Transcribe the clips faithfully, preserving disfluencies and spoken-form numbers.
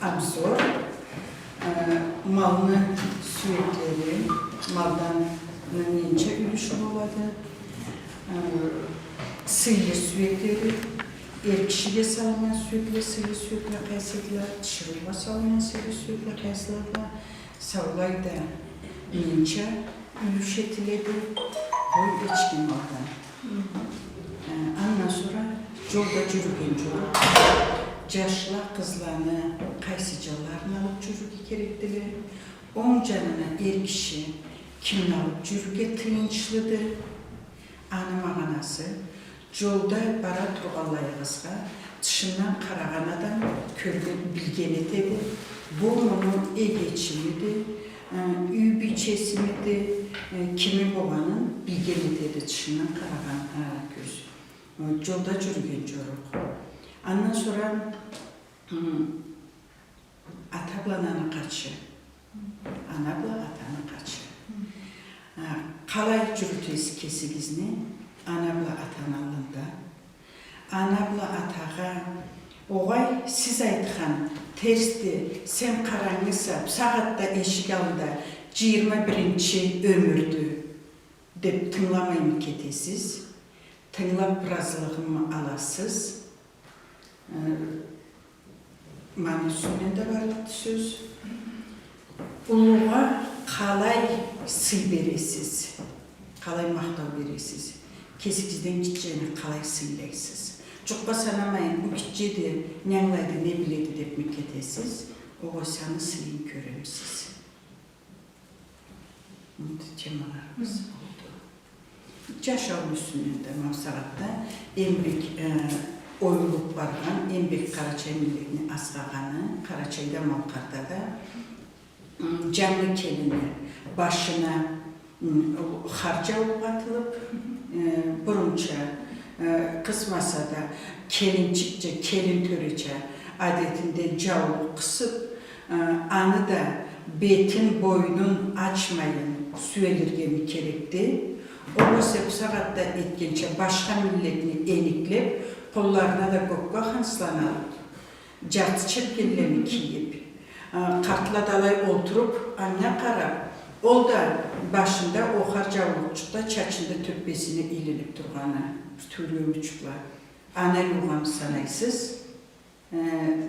Обзор. Э, малны сюеклери, малдан ненча юлюшю болады. Э, сыйлы сюеклери, эр кишиге салыннган сюекле, сыйлы сюекле къайсыдыла, тиширыугъа салыннган сыйлы сюекле къайсыладыла, саулай да ненча юлюш этиледи къой, эчки малдан. Э, андан сора джолда джюрюген джорукъ. Джашла къызланы къайсы джанларын алыб джюрюрге керекдиле? Онг джанына эр киши кимни алыб джюрюрге тыйыншлыды? Аны магъанасы, джолда бара тургъанлайыгъызгъа тышындан къарагъан адам кёрген, билген этеди. Бу муну эгечимиди, э, юй бийчесимиди, э, кими болгъанын билген этеди тышындан къарагъан, э, кёз. Э, джолда джюрюген джорукъ. Андан сора, м, ата бла ананы къачы. Ана бла атаны къачы. А, къалай джюрютесиз кесигизни ана бла атаны аллында? Ана бла атагъа, огъай, сиз айтхан терсди, сен къарангыса, бусагъатда эшик аллында джыйырма биринчи ёмюрдю, деб тынгыламаймы кетесиз? Тынгылаб, разылыгъымы аласыз? Э, ма аны юсюнден да барлыкъды сёз. Уллугъа къалай сый бересиз? Къалай махтау бересиз? Кесигизден гитчени къалай сыйлайсыз? Джукъгъа санамайын, бу гитчеди, не ангылайды, не биледи дебми кетесиз? Огъесе аны сыйын кёремисиз? Мындай темаларыбыз болду. Джашауну юсюнден да, ма бусагъатда эм бек, э, оюлуб баргъан, эм бек къарачай миллетни асхагъаны, Къарачайда, Малкъарда да, м, джангы келинни башына, м, ол хар джаулукъ атылыб, э, бурунча, э, къысмаса да, келинчикча, келин тёреча адетинде джаулукъ къысыб, э, аны да бетин, бойнун ачмайын сюелиргеми керекди? Огъесе бусагъатда этгенча башха миллетни эниклеб, къолларына да гоккуа хансланы алыб, джарты чепкенлени кийиб, э, къартла да алай олтуруб, анга къараб, ол да башында ол хар джаулукъчукъда, чачында тёппесине илиниб тургъаны, тюрлю учукъла. Аны югъамы санайсыз? Э,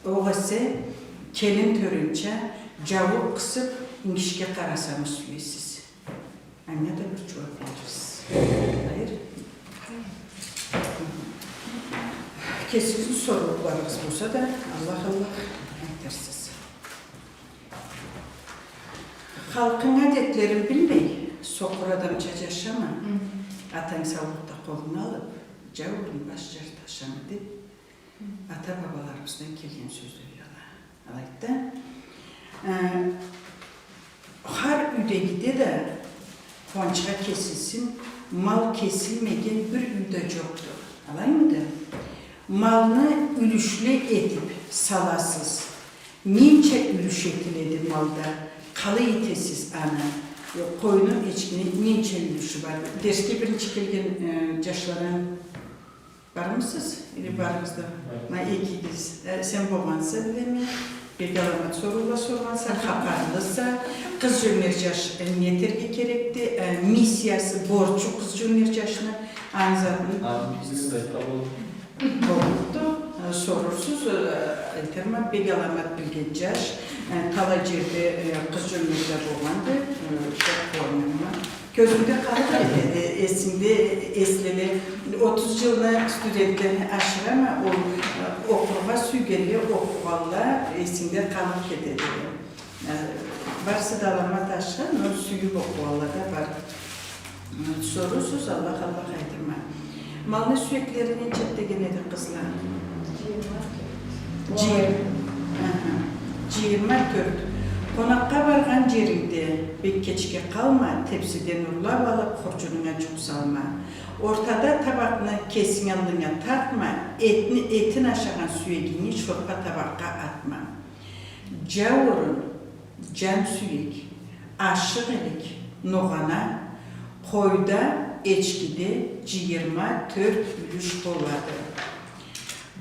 огъесе келин тёренча джаулукъ къысыб, ингишге къарасамы сюесиз? Анга да бир джууаб берирсиз. Хайыр? Кесигизни сорууларыгъыз болса да, Аллах, Аллах айтырсыз. Халкъынгы адетлерин билмей, сокъур адамча джашама. Атанг саулукъда къолунга алыб, джауурун баш джарты ашама деб, ата-бабаларыбыздан келген сёзле ала. Алайды да, э, хар юйдегиде да, къууанчха кесилсин, мал кесилмеген бир юй да джокъду. Алаймыды? Малны юлюшле этиб саласыз. Ненча юлюш этиледи малда? Къалай этесиз аны? Э, къойну, эчкини ненча юлюшю бар? Дерсге биринчи келген, э, джашланы бармысыз? Или барыгъыз да? Ма экигиз, э, сен болгъанса, билеме, бек аламат соруула соргъанса, хапарлыса, къыз джёнгер джаш, э, не этерге керекди? Э, миссиясы, борчу къыз джёнгер джашны, аны затын. А, билмейме, айтхан болур. Боллукъду, э, сорурсуз, э, айтырма, бек аламат билген джаш, э, талай джерде, э, къыз джёнгер да болгъанды, э, бек къууанырма. Кёзюнгде къалыб кетеди, эсингде, эслеме. Отуз джылны студентлени ашырама, ол, э, окъургъа сюйгенле, окъугъанла, эсингде къалыб кетеди. Э, барысы да аламат ашхы, но сюйюб окъугъанла да бар. Э, сорурсуз, Аллах, Аллах айтырма. Малны сюеклери ненча деген эди, къызла? Джыйырма тёрт. Джыйыр-, аха. Джыйырма тёрт. Къонакъгъа баргъан джерингде бек кечге къалма, тепсиден урлаб алыб, хурджунунга джукъ салма. Ортада табакъны кесинг аллынга тартма, этни, этин ашагъан сюегингни шорпа табакъгъа атма. Джауурун, джан сюек, ашыкъ илик, ногъана, къойда, эчкиде джыйырма тёрт юлюш болады.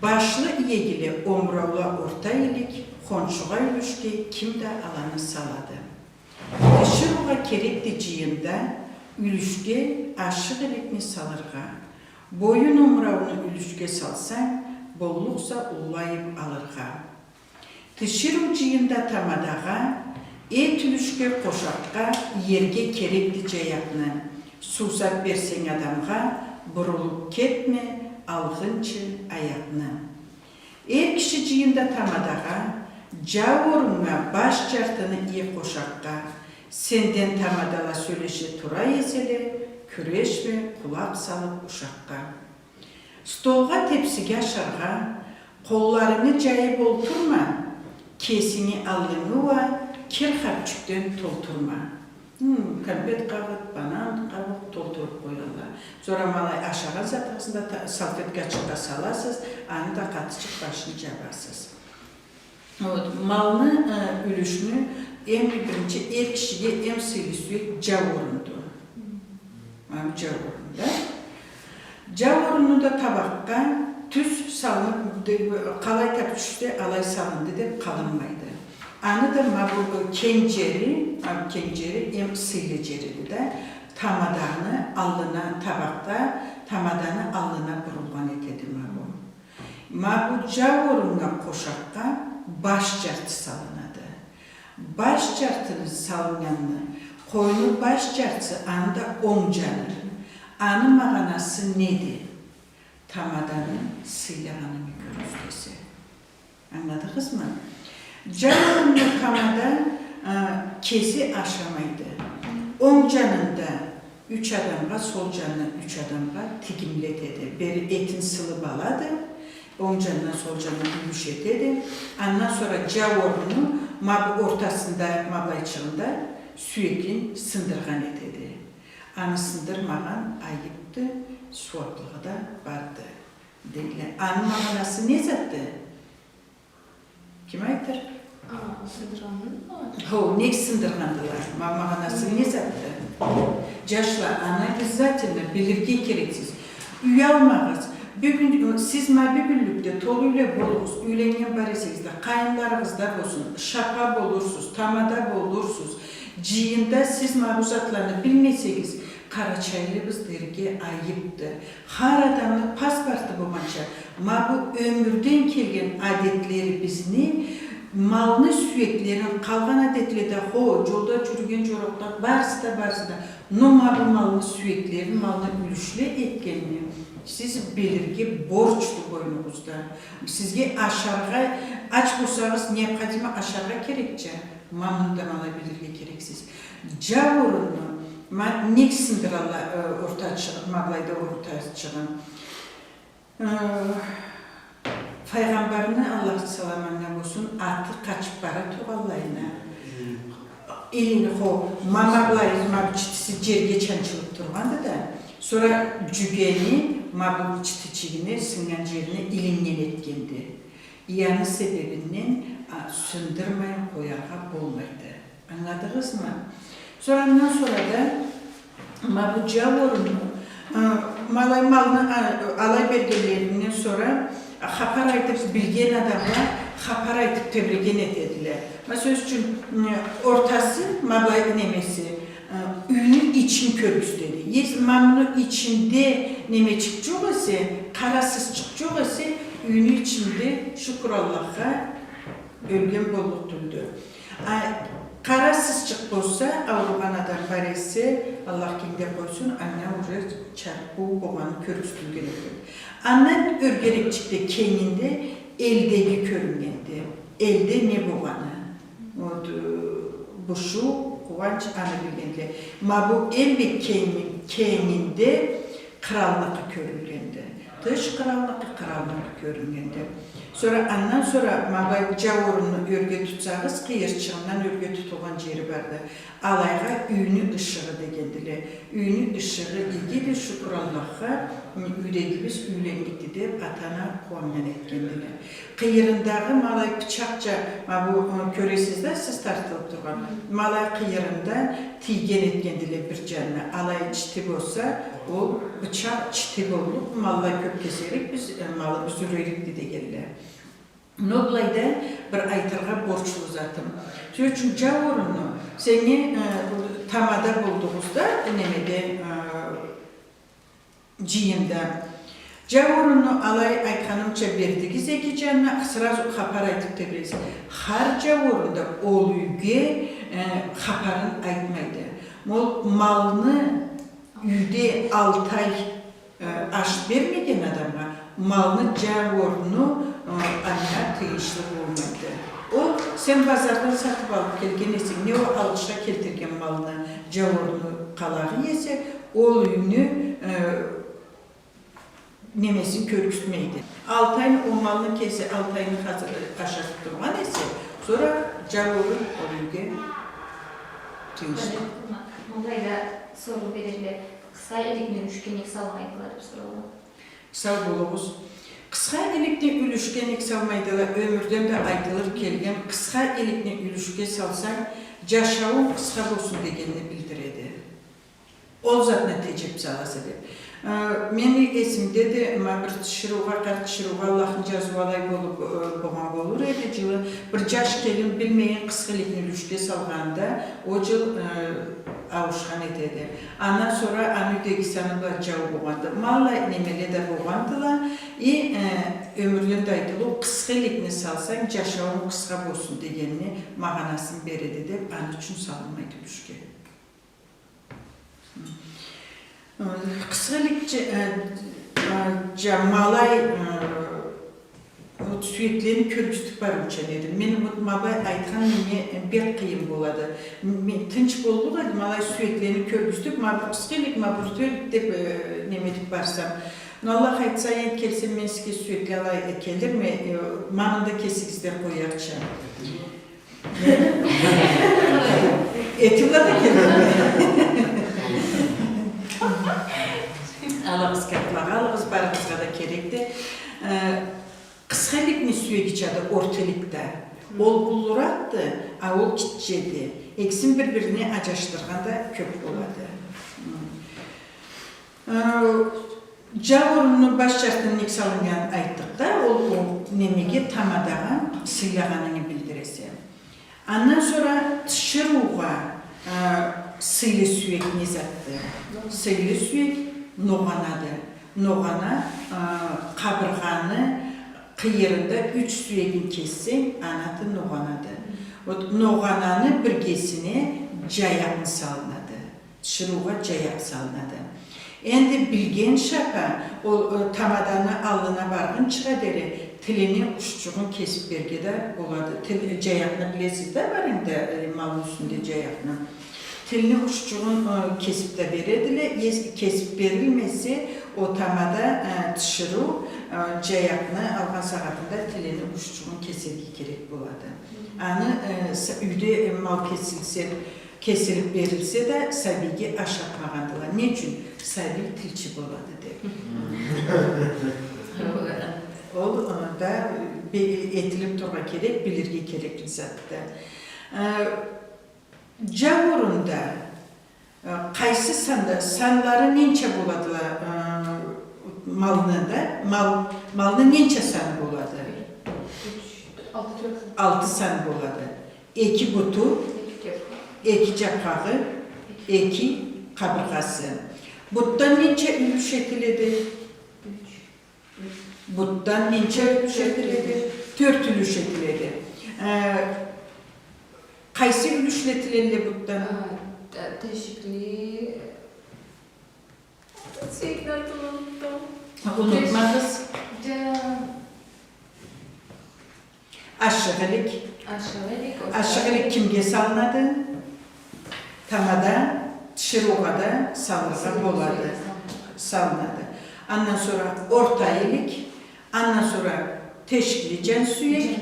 Башлы иегиле омураула орта илик, Хоншугъа юлюшге ким да аланы салады. Тиширыугъа керекди джыйында юлюшге ашыкъ иликни салыргъа. Боюн омурауну юлюшге салсанг, боллукъса уллу айыб алыргъа. Тиширыу джыйында тамадагъа, эт юлюшге, къошакъгъа, иерге керекди джаякъны. Суусаб берсенг адамгъа, бурулуб кетме алгъынчы аякъны. Эр киши джыйында тамадагъа, джау оруннга баш джартыны ий къошакъгъа. Сенден тамадала сёлеше тура эселе, кюрешме къулакъ салыб ушакъгъа. Столгъа, тепсиге ашаргъа къолларынгы джайыб олтурма, кесинги аллынгы уа кир хапчюкден толтурма. Хм, кампет къабыкъ, банан къабыкъ толтуруб къойгъанла. Сора ма алай ашагъан затыгъызны да та-, салфеткачыкъгъа саласыз, аны да къатычыкъ башын джабасыз. Вот, малны, э, юлюшню эм биринчи эр кишиге эм сыйлы сюек джау орунду. Ма бу джау орунду да. Джау орунну да табакъгъа тюз салыныб, деб, къалай таб тюшсе, алай салынды деб къалынмайды. Аны да ма бу кенг джери, ма бу кенг джери эм сыйлы джериди да, тамаданы аллына, табакъда тамаданы аллына бурулгъан этеди ма бу. Ма бу джау оруннга къошакъгъа баш джарты салынады. Баш джартыны салыннганны, къойну баш джартысы, аны да онг джаны. Аны магъанасы неди? Тамаданы сыйлагъанынгы кёргюзтесе. Ангыладыгъызмы? Джау орунну тамада, а, кеси ашамайды. Онг джанында юч адамгъа, сол джанына юч адамгъа тигимли этеди. Бери этин сылыб алады, онг джанына, сол джанына юлюш этеди. Андан сора джау орунну ма бу ортасында, ма былайчыгъында сюекин сындыргъан этеди. Аны сындырмагъан айыбды, сууаблыгъы да барды, дейле. Аны магъанасы не затды? Ким айтыр? А, сындыргъанын? Хо, нек сындыргъандыла? Ма-, магъанасы не затды? Джашла, аны обязательно билирге керексиз. Уялмагъыз. Бюгюн, э, сиз ма бюгюнлюкде толу юйле болугъуз, юйленнген бар эсегиз да, къайынларыгъыз да болсун, шапа болурсуз, тамада болурсуз. Джыйында сиз ма бу затланы билмесегиз, къарачайлыбыз дерге айыбды. Хар адамны паспорты болгъанча, ма бу ёмюрден келген адетлерибизни, малны сюеклерин, къалгъан адетле да, хо, джолда джюрюген джорукъла, барысы да, барысы да. Но ма бу малны сюеклерин, малны юлюшле этгенни сиз билирге борчду бойнугъузда. Сизге ашаргъа, ач болсагъыз, необходимо ашаргъа керекча. Ма муну да ма алай билирге керексиз. Джау орунну, ма, нек сындыралла, э, ортачыгъын, ма былайда ортачыгъын. Э, Файгъамбарны, Аллахны саламы анга болсун, аты къачыб бара тургъанлайына. Илин хо, ма, ма былай, ма бу читиси джерге чанчылыб тургъанды да. Сора джюгени ма бу читичигине, сыннган джерине илиннген этгенди. И аны себебинден, а, сындырмай къояргъа болмайды. Ангыладыгъызмы? Сора андан сора да ма бу джау орунну, а, ма алай малны, а, алай бергенлеринден сора, а, хапар айтыб, билген адамла хапар айтыб тебреген этедиле. Ма, сёз ючюн, м, ортасы, ма былай немеси, а, юйню ичин кёргюзтеди. Если ма муну ичинде немечик джокъ эсе, къара сызчыкъ джокъ эсе, юйню ичинде, шукур Аллахха, ёлген боллукъ тюлдю. А, къара сызчыкъ болса, ауругъан адам бар эсе, Аллах кенгде къойсун, анга уже чарпыу болгъаны кёргюзтюлген эди. Андан ёргерекчикде, кенгинде элдеги кёрюннгенди. Элде не болгъаны? Вот, э, бушуу, къууанч, аны билгенле. Ма бу эм бек кенг-, кенгинде къыралныкъы кёрюлгенди. Тыш къыралныкъы, къыралныкъы кёрюннгенди. Сора, андан сора ма былай джау орунну ёрге тутсагъыз, къыйырчыгъындан ёрге тутулгъан джери барды. Алайгъа юйню ышыгъы дегендиле. Юйню ышыгъы игиди, шукур Аллахха, юйдегибиз юйленнгенди деб, ата-ана къууаннган этгендиле. Къыйырындагъы ма алай бычакъча, ма бу, ы, кёресиз да сиз тартылыб тургъан. Ма алай къыйырында тийген этгендиле бир джанына. Алай чити болса, ол бычакъ чити боллукъ, малла кёб кесерикбиз, э, малыбыз юрерикди дегенле. Но былайда бир айтыргъа борчлу затым. Сёз ючюн, джауурунну, сеннге, э, тамада болдугъуз да, немеде, э, джыйында. Джауурунну алай айтханымча бердигиз эки джанына, сразу хапар айтыб тебрейсиз. Хар джауурунда ол юйге, э, хапарын айтмайды. Ол малны юйде алты ай э, аш бермеген адамгъа малны джауурунну, э, анга тыйыншлы болмайды. Ол сен базардан сатыб алыб келген эсенг, не ол алгъышха келтирген малны джауурунну къалагъы эсе, ол юйню, э, немесин кёргюзтмейди. Алты айны ол малны кеси, алты айны хазыр ашатыб тургъан эсе, сора джауурун ол юйге тыйыншлы. Былайда соруу берелле. Къысха иликни юлюшге нек салмайдыла деб соралла. Сау болугъуз. Къысха иликни юлюшге нек салмайдыла, ёмюрден да айтылыб келген, къысха иликни юлюшге салсанг, джашауунг къысха болсун дегенни билдиреди. Ол затны теджеб саласа деб. Э, мени эсимдеди, ма бир тиширыугъа, къарт тиширыугъа, Аллахны джазыуу алай болуб, э, болгъан болур эди, джылы бир джаш келин билмейин къысха иликни юлюшге салгъанда, ол джыл, э, ауушхан этеди. Андан сора аны юйдегиси аны бла джау болгъанды. Ма аллай немеле да болгъандыла. И, э, ёмюрден да айтылыу, къысха иликни салсанг, джашауунг къысха болсун дегенни магъанасын береди деб, аны ючюн салынмайды юлюшге. Э, къысха илик джа-, э, э, джа-, ма алай, э, вот сюеклени кёргюзтюб барыучан эдим. Мен вот ма былай айтхан меннге бек къыйын болады. М-, мен тынч боллукъ эдим, ма алай сюеклени кёргюзтюб, ма бу къысха илик, ма бу ёртеу илик деб, э, неме этиб барсам. Но Аллах айтса, энди келсем, мен сизге сюекли алай, э, келирме, э, ма мында кесигиз да къоярча. Этиб ала да келдим. Алыгъыз, картлагъа алыгъыз, барыгъызгъа да керекди. Э, къысха иликни сюегичады, орта илик да. Ол уллуракъды, а ол гитчеди. Экисин бир-бирине аджашдыргъан да кёб болады. М. Э, джауурунну баш джартыны нек салыннганын айтдыкъ да, ол, ол немеге, тамадагъа сыйлагъанынгы билдиресе. Андан сора тиширыугъа, э, сыйлы сюек не затды? Сыйлы сюек ногъанады. Ногъана, э, къабыргъаны къыйырында юч сюегин кессенг, аны аты ногъанады. Вот ногъананы биргесине джаякъны салынады. Тиширыугъа джаякъ салынады. Энди билген шапа, ол, э, тамаданы аллына баргъынчыгъа дери тилини уччугъун кесиб берирге да болады. Тил, э, джаякъны билесиз да, барынгда, э, малны юсюнде джаякъны. Тилини уччугъун, э, кесиб да бередиле, ес-, кесиб берилмесе, ол тамада, э, тиширыу, э, джаякъны алгъан сагъатында тилини уччугъун кесерге керек болады. Аны, э, с-, юйде, э, мал кесилсе, кесилиб берилсе да, сабийге ашатмагъандыла. Не ючюн? Сабий тилчи болады деб. Ол, э, да, бе-, этилиб турургъа керек, билирге керекли затды. Э, джауурунда, э, къайсы санда, санлары ненча боладыла, э, малны да, мал, малны ненча саны болады? Алты сан. Алты сан болады. Эки буту, эки джапагъы, эки къабыргъасы. Бутдан ненча юлюш этиледи? Бутдан ненча юлюш этиледи? Тёрт юлюш этиледи. Э, къайсы юлюшле этилелле бутдан? А, те-, тешикли. Сюекни атын унутдум. Унутмагъыз. Теш-, джа-, Ашыкъ илик. Ашыкъ илик, орта илик. Ашыкъ илик кимге салынады? Тамада, тиширыугъа да салыргъа болады. Салынады. Андан сора орта илик, андан сора тешикли джан сюек,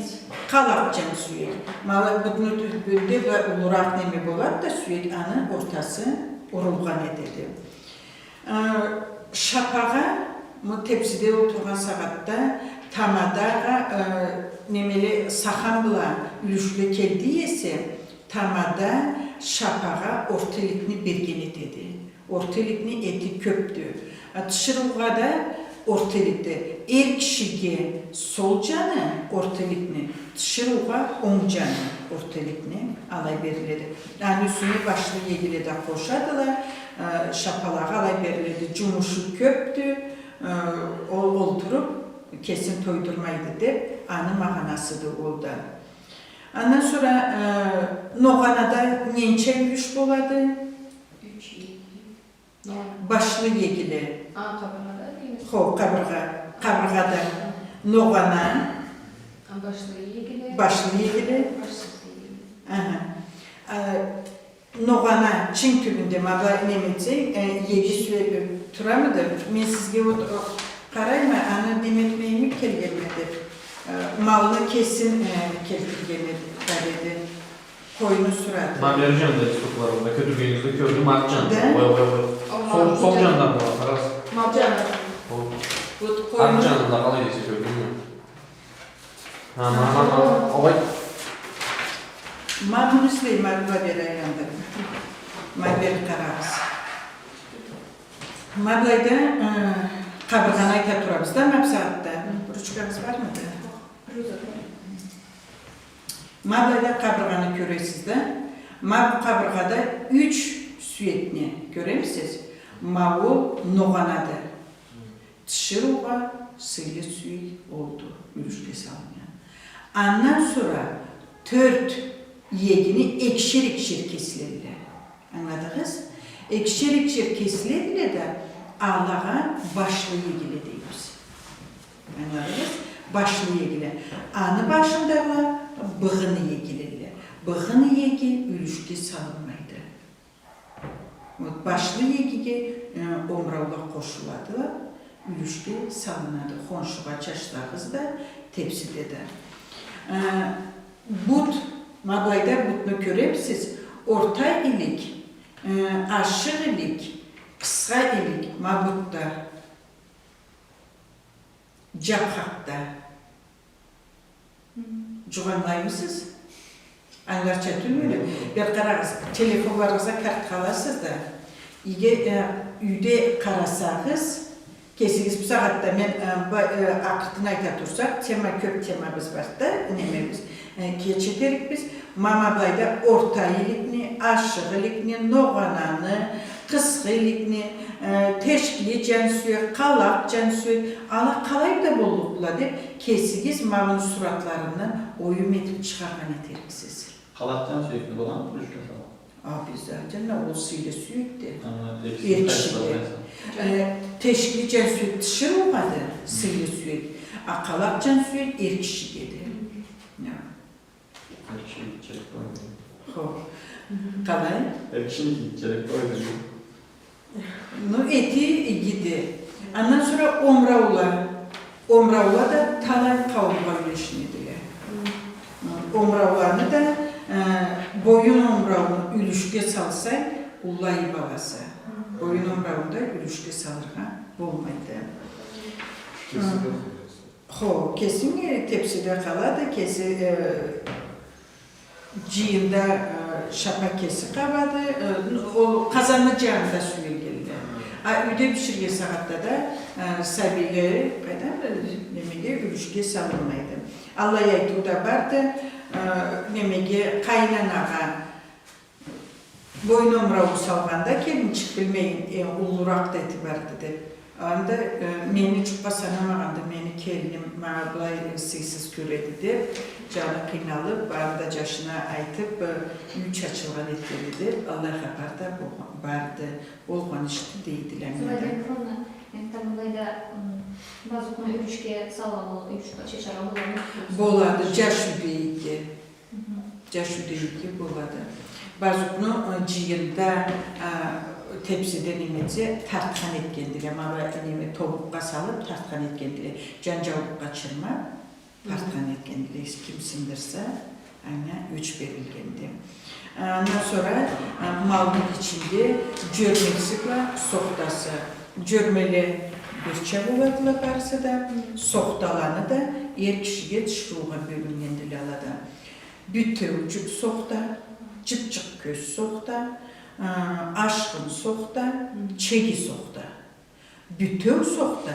къалакъ джан сюек. Ма бутну тюбюнде бла уллуракъ неме болады да, сюек, аны ортасы урулгъан этеди. Э, шапагъа, ма тепсиде олтургъан сагъатда тамадагъа, э, немеле, сахан бла юлюшле келди эсе, тамада шапагъа орта иликни берген этеди. Орта иликни эти кёбдю. А тиширыугъа да Орта иликде эр кишиге сол джаны орта иликни, тиширыугъа онг джаны орта иликни алай бериледи. Аны юсюне башлы иегиле да къошадыла, э, шапалагъа алай бериледи. Джумушу кёбдю, э, ол олтуруб кесин тойдурмайды деб, аны магъанасыды ол да. Андан сора, э, ногъанада ненча юлюш болады? Юч иеги. Башлы иегиле. А, къабыргъада деймиз. Хо, къабыргъа, къабыргъада. Ногъана. А, башлы иегиле. Башлы иегиле. Башсыз иегиле. Аха. А, ногъана чынг тюбюнде, ма былай неме этсенг, э, иеги сюеги турамыды? Мен сизге вот, о, къарайма, аны неме этмейим келгенме деб, э, малны кесин, э, келтиргенме бар эди. Къойну сураты. Ма бери джанында листокларында кётюргенигизде кёрдюм, арт джанында. Да? Къой, къой, къой. Ол ма бу джанында. Сол, сол джанында ма, къарагъыз. Ма бу джанында. Ол. Вот, арт джанында къалай десе, кёрдюнгмю? Ха, ма, ма, ма. Алай. Ма муну излей, ма бери айландыр. Ма бери къарагъыз. Ма былайда, э, къабыргъаны айта турабыз да, ма бусагъатда. Ручкагъыз бармыды? Ма былайда къабыргъаны кёресиз да. Ма бу къабыргъада юч сюекни кёремисиз? Ма ол ногъанады. Тиширыугъа сыйлы сюек олду, юлюшге салыннган. Андан сора тёрт иегини экишер-экишер кеследиле. Ангыладыгъыз? Экишер-экишер кеследиле да, алагъа башлы иегиле дейбиз. Ангыладыгъыз? Башлы иегиле. Аны башындагъыла быгъын иегиледиле. Быгъын иеги юлюшге салынмайды. Вот, башлы иегиге, э, омураула къошуладыла, юлюшге салынады. Хоншугъа чачсагъыз да, тепсиде да. Э, бут, ма былайда бутну кёремисиз? Орта илик, э, ашыкъ илик, къысха илик, ма бутда. Джабхакъда. Хы. Джукъ ангылаймысыз? Ангыларча тюлмюдю? Хы. Бир къарагъыз, телефонларыгъызгъа картха аласыз да, иге, э, юйде къарасагъыз, кесигиз бусагъатда мен, э, ба-, э, акъыртын айта турсакъ, тема, кёб темабыз барды да, немебиз, э, кеч этерикбиз. Ма, ма былайда орта иликни, ашыкъ иликни, ногъананы, къысха иликни, э, тешкили джансюек, къалакъ джансюек, ала къалай да боллукъдула деб, кесигиз ма муну суратларындан оюм этиб чыгъаргъан этериксиз. Къалакъ джансюекни боламы юлюшге салгъан? Обязательно, ол сыйлы сюекди. Эр кишиге. Э, тешкили джансюек тиширыугъады, сыйлы сюек. А къалакъ джансюек эр кишигеди. Хы. Я. Эр кишини итчерек къоймайын. Хо. Къалай? Эр кишини итчерек къоймайын. Ну, эти игиди. Андан сора омураула. Омураула да талай къауумгъа юлешинедиле. Хы. Омурауланы да, э, боюн омурауну юлюшге салсанг, уллу айыб аласа. Боюн омурауну да юлюшге салыргъа болмайды. Кесинг да къояса. Хо, кесинг, э, тепсиде къалады, кеси, э, джыйында, э, шапа кеси къабады, э, ну, ол къазанны джанында сюелгенле. А юйде биширген сагъатда да, э, сабийле, къайдам, э, немеге, юлюшге салынмайды. Аллай айтыу да барды, э, немеге, къайын анагъа, боюн омурауну салгъанда келинчик билмейин, э, уллуракъ да эти барды деб. Анда, э, мени джукъгъа санамагъанды, мени келиним ма былай, э, сыйсыз кёреди деб, джаны къыйналыб, бары да джашына айтыб, э, юй чачылгъан этгенди деб, аллай хапар да болгъа-, барды, болгъан ишди дейдиле. Зубайда Петровна, энтда былайда, м, базукну юлюшге салгъан бол-, юлюшге чачаргъа боламы? Болады, джаш юйде иги. Хы-хы. Джаш юйде иги болады. Базукну, э, джыйында, э, тепсиде неме этсе, тартхан этгендиле. Ма былай неме, тобукъгъа салыб, тартхан этгендиле. Джанджаулукъгъа чырмаб, тартхан этгендиле. Ким сындырса, анга ёч берилгенди. Э, андан сора, э, малны ичинде джёрмеси бла сохтасы. Джёрмеле бирча боладыла барысы да, сохталаны да эр кишиге, тиширыугъа бёлюннгендиле ала да. Бютеу джю-, сохта, джыпчыкъ кёз сохта, а, ашхын сохта, чеги сохта. Бютеу сохта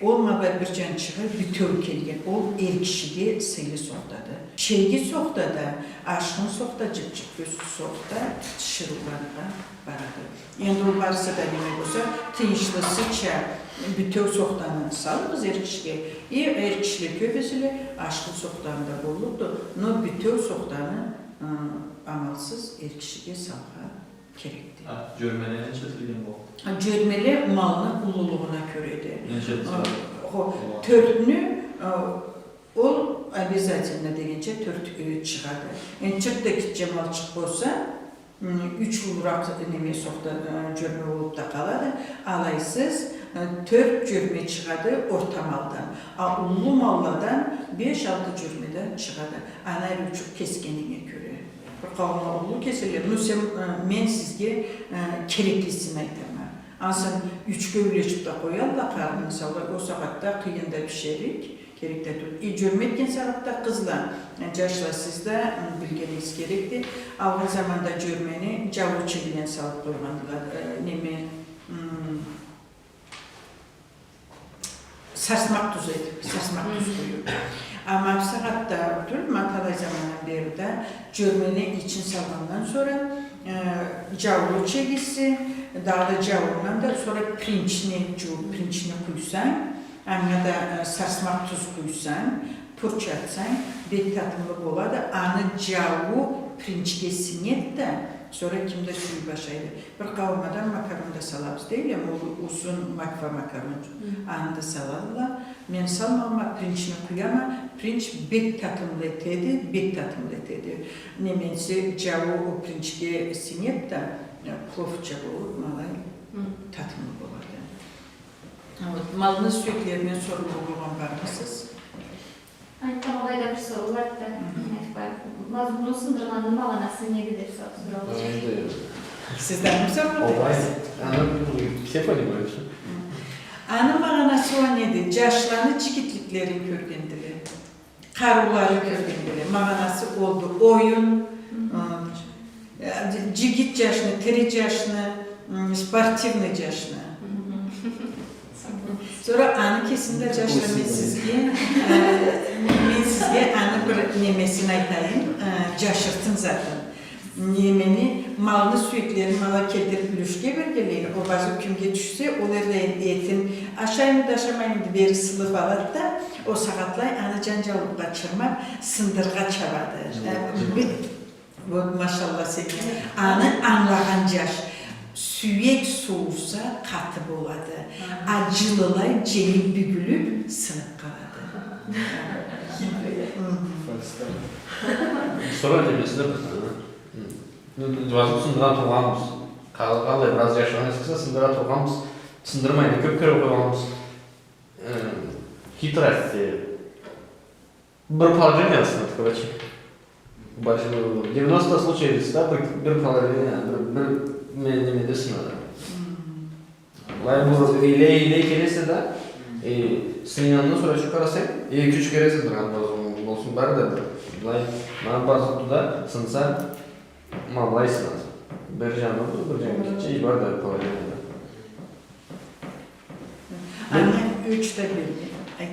Ол ма бир джанчыгъы бютеу келген, ол эр кишиге сыйлы сохтады. Чеги сохта да, ашхын сохта, джыбчыкъ кёзлю сохта тиширыуларгъа барады. Энди ол барысы да неме болса, тыйыншлысыча бютеу сохтаны салыгъыз эр кишиге. И эр кишиле кёбюсюле ашхын сохтаны да боллукъду, но бютеу сохтаны, ы, амалсыз эр кишиге салыргъа керекди. А джёрмеле ненча этилген бу? А джёрмеле малны уллулугъуна кёреди. Ненча этилген? Хо, тёртню, э, ол обязательно дегенча тёрт, э, чыгъады. Энди чырт да гитче малчыкъ болса, м, юч уллуракъ неме сохта, э, джёрме болуб да къалады. Алайсыз, э, тёрт джёрме чыгъады орта малдан. А уллу малладан беш-алты джёрме да чыгъады. Аны ариучукъ кесгенинге кёре. Бир къауумла уллу кеселе, ну, сен, э, мен сизге, э, кереклисин айтама. Ансы ючге юлешиб да къоялла къарыны, саулай, ол сагъатда къыйын да бишерик, керек да тюл. И джёрме этген сагъатда, къызла, э, джашла, сиз да, м, билгенигиз керекди. Алгъын заманда джёрмени джауу чегинден салыб къойгъандыла, э, неме, м, сарсмакъ туз этиб, сарсмакъ туз къуюб. Амма бусагъатда тюл, ма талай замандан бери да джёрмени ичин салгъандан сора, э, джауу чегиси, дагъыда джауундан да сора пиринчни, джууб пиринчни къуйсанг, анга да, э, сарсмакъ туз къуйсанг, пурч атсанг, бек татымлы болады. Аны джауу пиринчге сингед да, сора ким да сюйюб ашайды. Бир къауум адам макарон да салабыз дейле, ол узун макфа макарон. Хы. Аны да салалла. Мен салмама, пиринчни къуяма, пиринч бек татымлы этеди, бек татымлы этеди. Неменси, джауу ол пиринчге сингед да, э, пловча болуб, ма алай, хы, татымлы болады. Вот, малны сюеклеринден соруугъа болгъан бармысыз? Айтхан, алайда бир соруу барды да. Мгм. Айтхан, мазмуну сындыргъанны магъанасы неди деб сор-, соралгъан. Энди сизден ким соргъан? Алай, аны все понимают. Мгм. Аны магъанасы уа неди? Джашланы джигитликлерин кёргендиле. Къарыуларын кёргендиле. Магъанасы олду. Оюн, мгм, э, Э, дж-, джигит джашны, тири джашны, м, спортивный джашны. Мгм. Сора аны кесин да, джашла, мен сизге, э, мен сизге аны бир немесин айтайым, э, джашыртын затын. Немени, малны сюеклерин ма алай келтириб юлюшге бергенлей, ол базы кюнге тюшсе, ол эрле этин ашаймыды, ашамаймыды, бери сылыб алады да, ол сагъатлай аны джан-джаулукъгъа чырмаб, сындыргъа чабады. Э, бе-, Вот, машалла, сен. Аны ангылагъан джаш. Сюек сууса, къаты болады. Ага. А джылылай джени бюгюлюб, сыныб къалады. Хитро. Мгм. Сора немеси да бир, ага. Ну, базыб сындыргъан тургъанбыз. Къалай, бираз джашыргъан эсек эсе, сындыра тургъанбыз. Сындырмай, кёб кере къойгъанбыз. Э, хитрость. Бир положениясына, короче. Баш-, девяносто случаев, да, бир, бир положения, бир, бир не-, немеде сынады. Мгм. Былай бу ийлей-ийлей келесе да, мгм, э, сыннгандан сора чыгъып къарасанг, эки-юч кере сындыргъан болсун, болсун бары да бир. Былай, ма базы туда сынса, ма былай сынады. Бир джаны бу, бир джаны, мгм, кетче, бары да бир положениеде. Аны юч да билмей, айт.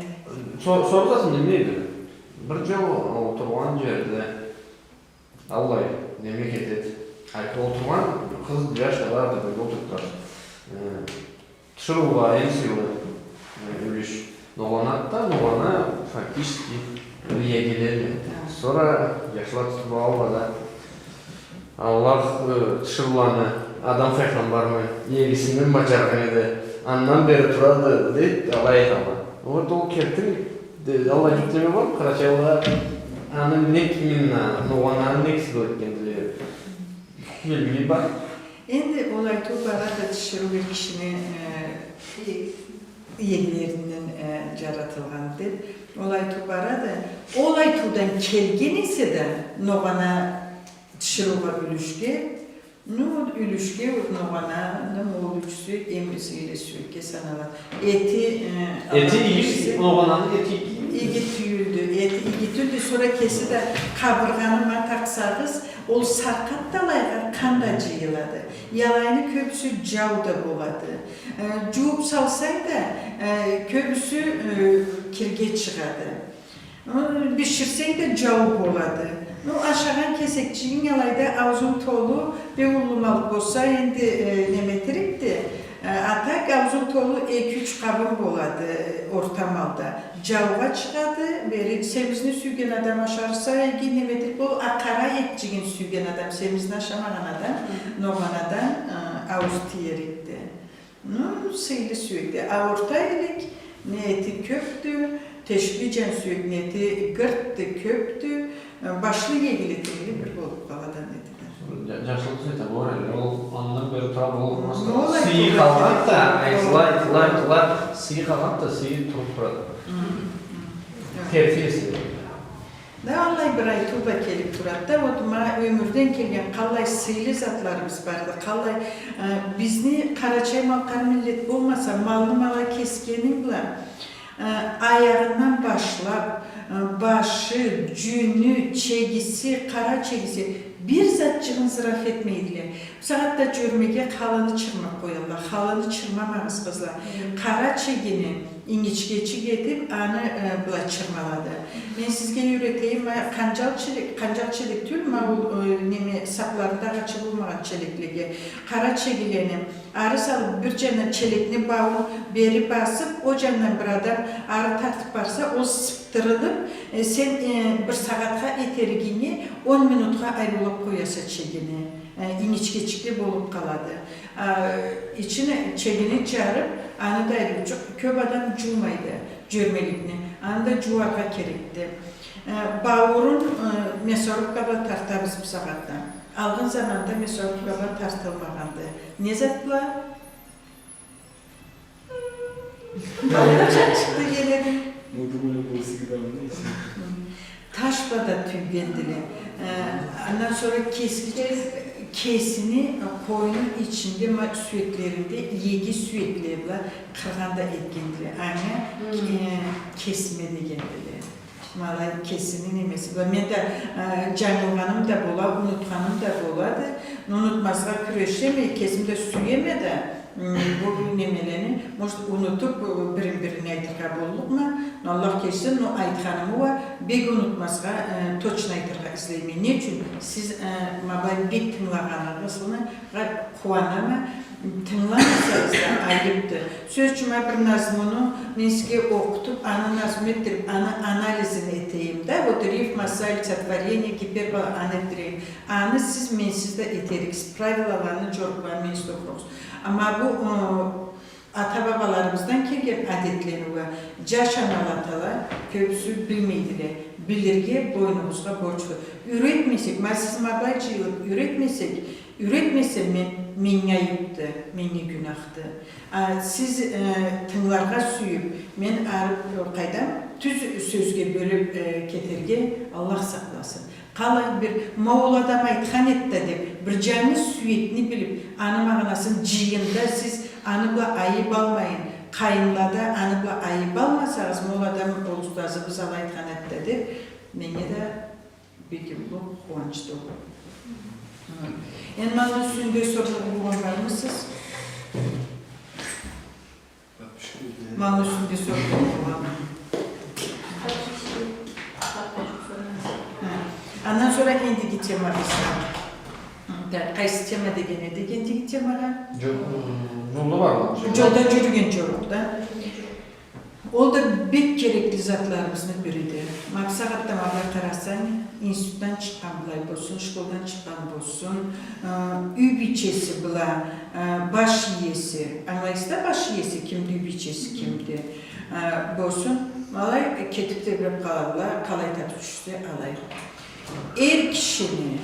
Со-, соргъуза, билмейме. Бир джол олтургъан джерде аллай неме кетеди. Айтып, олтургъан къыз, джаш да барды, бирге олтуруб турады. Э, тиширыугъа эм сыйлы, э, юлюш ногъанады да, ногъана фактически эгеледи. Да. Сора джашла тутуб алалла да. Аллах, э, тиширыуланы Адам файгъамбарны эгесинден баджаргъан эди, андан бери турады, дейди, алай айталла. Вот ол керти, де, аллай джукъ неме бар, къарачайла аны нек именно, ногъананы нек сыйлы этгендиле, билмейме. Энди ол айтыу барады, тиширыу эр кишини, э, иеглеринден, э, джаратылгъан деб. Ол айтыу барады. Ол айтыудан келген эсе да, ногъана тиширыугъа юлюшге, ну, Юлюшге ногъананы ол юлюшю эм сыйлы сюекге саналады. Эти, э, эти иги, ногъананы эти иги. Иги тюйюлдю. Эти иги тюйюлдю. Сора кеси да къабыргъаны ма такъсагъыз, ол саркъат да алайгъа къан да джыйылады. Алайны кёбюсю джау да болады. Э, джууп салсанг да, э, кёбюсю, э, кирге чыгъады. Э, биширсенг да джау болады. Ну, ашагъан кесекчигинг алайда ауузунг толу, бек уллу мал болса, энди, э, неме этерикди. Э, а так ауузунг толу эки-юч къабынг болады, э, орта малда. Джаугъа чыгъады, бери семизни сюйген адам ашарса, иги неме этерик болур, а къара этчигин сюйген адам, семизни ашамагъан адам, ногъанадан, э, ауузу тиерикди. Ну, сыйлы сюекди. А орта илик, не эти кёпдю, тешбий джан сюекни эти гыртды, кёпдю, э, башлы, эгили, тингли бир болуп къалады эти да. Джа-, джашыл тюз эте, ол андан бери тура болуп, просто сыйы къалгъанды да, айтыла, айтыла, айтыла, сыйы къалгъанды да, сыйы туруп турады. Хы, хы. Терси эсе. Да, аллай бир айтыу да келип турады да, вот, ма, ёмюрден келген къаллай сыйлы затларыбыз барды, къаллай, э, бизни къарачай-малкъар миллет болмаса, малны ма алай кесгени бла, э, аягъындан башлап, э, башы, джюню, чегиси, къара чегиси, бир затчыгъын зыраф этмейдиле. Бусагъатда джёрмеге халыны чырмап къоялла. Халыны чырмамагъыз, къызла. Хы. Къара чегини ингичгечик этип, аны, э, бла чырмалады. Мен сизге юйретейим, ма, къанджал челек, къанджал челек тюл, ма ол, э, неме, сапларында ачы болмагъан челеклеге. Къара чегилени ары салып, бир джанына челекни бауун бери басып, ол джанындан бир адам ары тартып барса, ол сыптырылып, э, сен, э, бир сагъатха этеригинге он минутха айырылып къояса чегини. Э, ингичгечикли болуп къалады. А, ичине чегини джарып, аны да айырыучукъ, кёп адам джуумайды джёрмеликни. Аны да джууаргъа керекди. Э, бауурун, э, мясорубка бла тартабыз бусагъатда. Алгъын заманда мясорубка бла тартылмагъанды. Не зат бла? Бауурча чыкъды геледи. Мудугуна болсигда муну ичи. Таш бла да тюйгендиле. Э, андан сора кески, кесини, э, къойну ичинде, ма, сюеклеринде, иеги сюекле бла къыргъан да этгендиле. Анга, э, кесме дегендиле. Ма алай кесини немеси бла. Мен да, э, джангылгъаным да бола, унутханым да болады. Унутмазгъа кюрешеме, кесим да сюеме да, м, бу немелени, может, унутуп, э, бирин-бирине айтыргъа боллукъма, но Аллах кечсин, но айтханымы уа бек унутмазгъа, э, точно айтыргъа излейме. Не ючюн? Сиз, э, ма былай бек тынгылагъаныгъызны къууанама, тынгыламасагъыз да айыпды. Сёз ючюн, ма бир назмуну мен сизге окъутуп, аны назму этдирип, аны анализин этейим да, вот рифма, салица, творение, гипербола, аны этдирейим. Аны сиз менсиз да этериксиз, правилаланы, джорукъланы менсиз да окъурукъсуз. Амма бу, ы, ата-бабаларыбыздан келген адетлени уа джаш анала-атала кёбюсю билмейдиле. Билирге бойнугъузгъа борчлу. Юретмесек, ма сиз ма былай джыйылып юретмесек, юретмесем мен, меннге айыпды, меннге гюнахды. А сиз, э, тынгыларгъа сюйюп, мен ары, э, къайдам, тюз сёзге бёлюп, э, кетерге Аллах сакъласын. Къалай бир, ма ол адам айтхан эди да деп, бир джангыз сюекни билип, аны магъанасын джыйында сиз аны бла айып алмайын, къайынлада аны бла айып алмасагъыз, ма ол адам, ол устазыбыз алай айтхан эди да деп, меннге да бек уллу къууанч да ол. Хы. Энди муну юсюнде сорлугъу болгъан бармысыз? Муну юсюнде сорлугъу болгъан. Хы. Андан сора эндиги темабыз. Хы, да, къайсы тема деген эдик эндиги темагъа? Джо-, м, джолда баргъан. Джолда джюрюген джорукъ да. Ол да бек керекли затларыбызны бириди. Ма бусагъатда ма былай къарасанг, институтдан чыкъгъан былай болсун, школдан чыкъгъан болсун, э, юй бийчеси бла, э, баш иеси, ангылайсыз да, баш иеси кимди, юй бийчеси кимди, э, болсун, ма алай кетип тебреп къаладыла, къалай тапсырса алай. Эр кишини,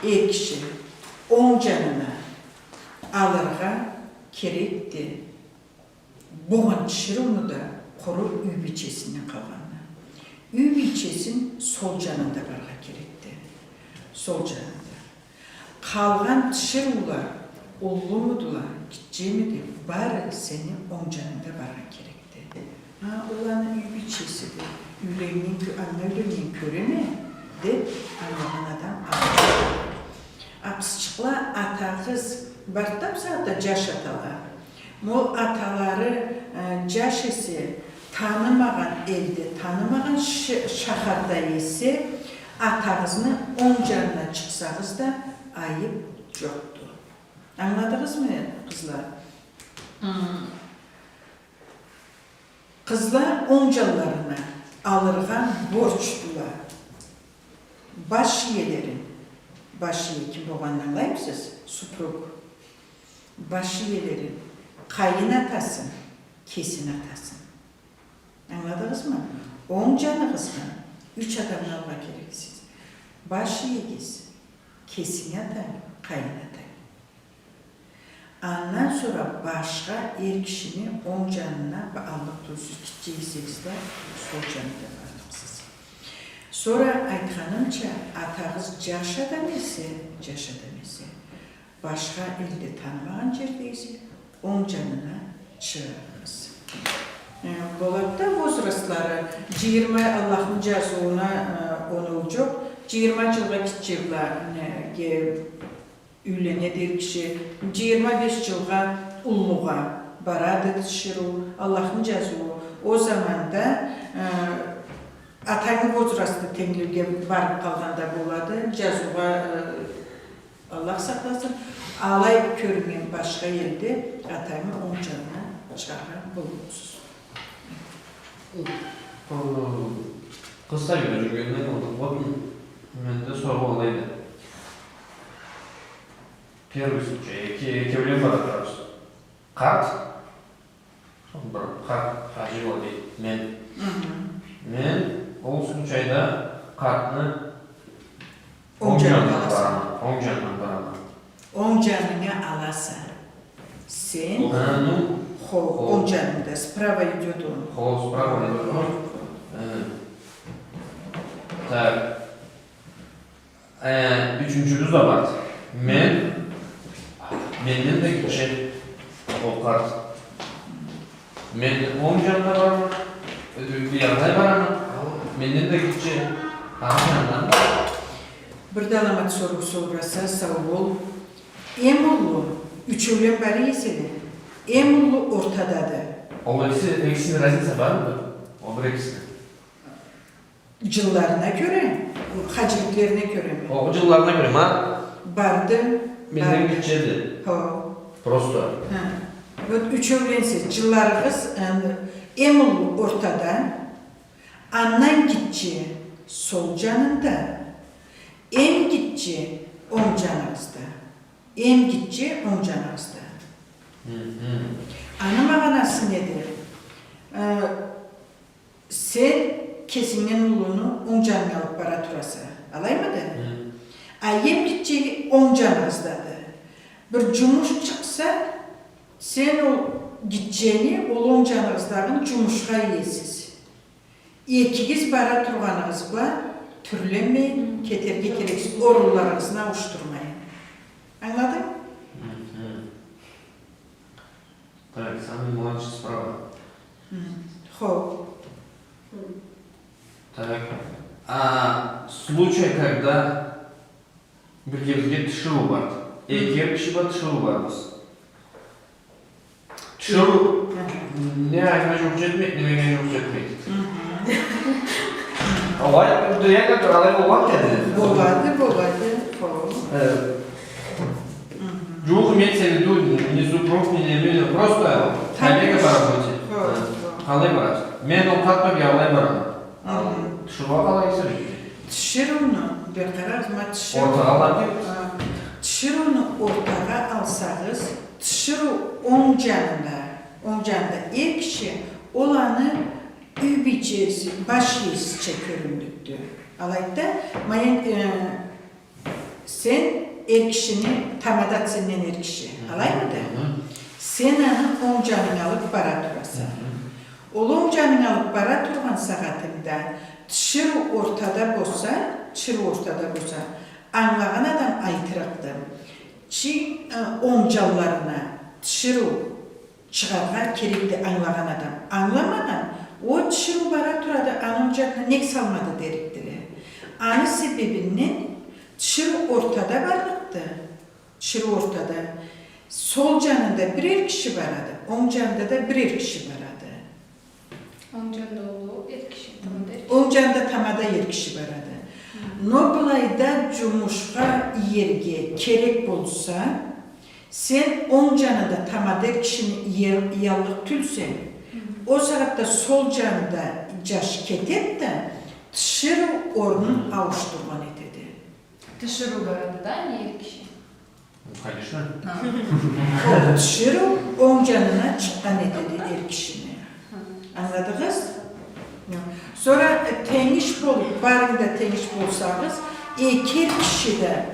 эр киши онг джанына алыргъа керекди. Болгъан тиширыуну да къуру юй бийчесинден къалгъанына. Юй бийчесин сол джанында барыргъа керекди. Сол джанында. Къалгъан тиширыула уллумудула, гитчемиди, бары сени онг джанынгда баргъа керекди. А, ол аны юй бийчесиди. Юйленнген кё-, анга юйленнген кёреме, деб, ангылагъан адам алай. Абысчыкъла, атагъыз, барды да бусагъатда джаш атала. Ма ол аталары, э, джаш эсе, танымагъан элде, танымагъан ш-, шахарда эсе, атагъызны онг джанына чыкъсагъыз да, айыб джокъду. Ангыладыгъызмы, къызла? Хы. Къызла онг джанларына алыргъа борчдула баш иелерин, баш ие ким болгъанын ангылаймысыз? Супруг. Баш иелерин, къайын атасын, кесини атасын. Ангыладыгъызмы? Онг джаныгъызгъа юч адамны алыргъа керексиз. Баш иегиз, кесинги атанг, къайын атанг. Андан сора башха эр кишини онг джанына ба-, аллыкъ тюлсюз, гитче эсегиз да, сол джанына барлыкъсыз. Сора айтханымча, атагъыз джаш адам эсе, джаш адам эсе, башха элде танымагъан джерде эсе, онг джанына чыгъыгъыз. Э, болады да возрастлары, джыйырма, Аллахны джазыууна, э, оноу джокъ, джыйырма джылгъа гитче бла, э, ге-, юйленеди эр киши, джыйырма беш джылгъа уллугъа барады тиширыу, Аллахны джазыуу. Ол заманда, э, атангы возрасты тенглеге барыб къалгъан да болады, джазыугъа, э, Аллах сакъласын, алай кёрюннген башха элде атангы онг джанына чыгъаргъа болмаусуз. Къыз сабийге джюрюгенде болду. Вот менде соруу алайды. Первый случай, эки, экеулен бара турабыз. Къарт, бир къарт хаджи бла дейик, мен. Хы-хы. Мен ол случайда къартны онг джанына барама, онг джанына барама. Онг джанына аласа. Сен? Хо, ну. Хо, хо. Онг джанында, справа идёт он. Хо, справа идёт он. Хо. Э. Так. Э, ючюнчюбюз да барды. Мен, менден да гитче ол къарт. Мен онг джанына барама, э, бир джанына барама, менден да гитче, аны джанындан да. Бир да аламат соруу сораса, сау бол. Эм уллу, ючеулен бар эселе, эм уллу ортадады. Ол экиси, экисини разница бармыды? Ол бир экисини. Джылларына кёре, хаджиликлерине кёреме? О, джылларына кёре, ма? Барды. Менден гитчеди. Хо. Просто. Ха. Вот ючеуленсиз, джылларыгъыз, э, эм уллу ортада, андан гитче сол джанында, эм гитче онг джаныгъызда. Эм гитче онг джаныгъызда. Хы-хы. Аны магъанасы неди? Э, Сен кесингден уллуну онг джанынга алыб бара тураса, алаймыды? Хы. А эм гитчеги онг джаныгъыздады. Бир джумуш чыкъса, сен ол гитчени, ол онг джаныгъыздагъын джумушха иесиз. Экигиз бара тургъаныгъыз бла тюрленмей, хы, кетерге керексиз, орунларыгъызны ауушдурмай. Ангыладынг? Хы-хы. Так, самый младший справа. Мгм. Хо. Так. А, случай, когда биргебизге тиширыу бар. Мгм. Эки эр киши бар, тиширыу барбыз. Тиширыу, мгм, не анга джууукъ джетмейди, не меннге джууукъ джетмейди. Мгм. Алай, реально, алай болгъан эди. Болады, болады. Хо. Э, Мгм. Джууукъ, имеется в виду, не супруг, не, не, не, просто коллега по работе. Хо, хо. Къалай барады? Мен ол къартгъа бир алай барама. Мгм. Тиширыугъа къалай эсе? Тиширыуну, бир къарагъыз, ма тиширыу. Ортагъа алады. А, тиширыуну ортагъа алсагъыз, тиширыу онг джанында, онг джанында эр киши, ол аны юй бийчеси, баш иесича кёрюндюрдю. Алайды да, ма, э, Сен эр кишини, тамадады сенден эр киши. Хы-хы. Алаймыды? Хы-хы. Сен аны онг джанынга алыб бара тураса. Хы-хы. Ол онг джанынга алыб бара тургъан сагъатынгда тиширыу ортада болса, тиширыу ортада болса, Ангылагъан адам айтырыкъды. Чи, э, онг джанларына тиширыу чыгъаргъа керекди ангылагъан адам. Ангыламагъан, ол тиширыу бара турады, аны онг джанына нек салмады дерикдиле. Аны себебинден тиширыу ортада барлыкъды. Тиширыу ортада. Сол джанында бир эр киши барады, онг джанында да бир эр киши барады. Онг джанында уллу эр киши, тамада эр киши. Онг джанында тамада эр киши барады. Хы. Но былайда джумушха иерге керек болса, сен онг джанында тамада эр кишини иер-, ияллыкъ тюлсе, хы, ол сагъатда сол джанында джаш кетеди да, тиширыу орнун ауушдургъан этеди. Тиширыу барады да, не эр киши? Ну, конечно. А. Ол тиширыу онг джанына чыкъгъан этеди эр кишини. Хы. Ангыладыгъыз? Хы. Сора, э, тенгиш болуб, барыгъыз да тенгиш болсагъыз, эки эр киши да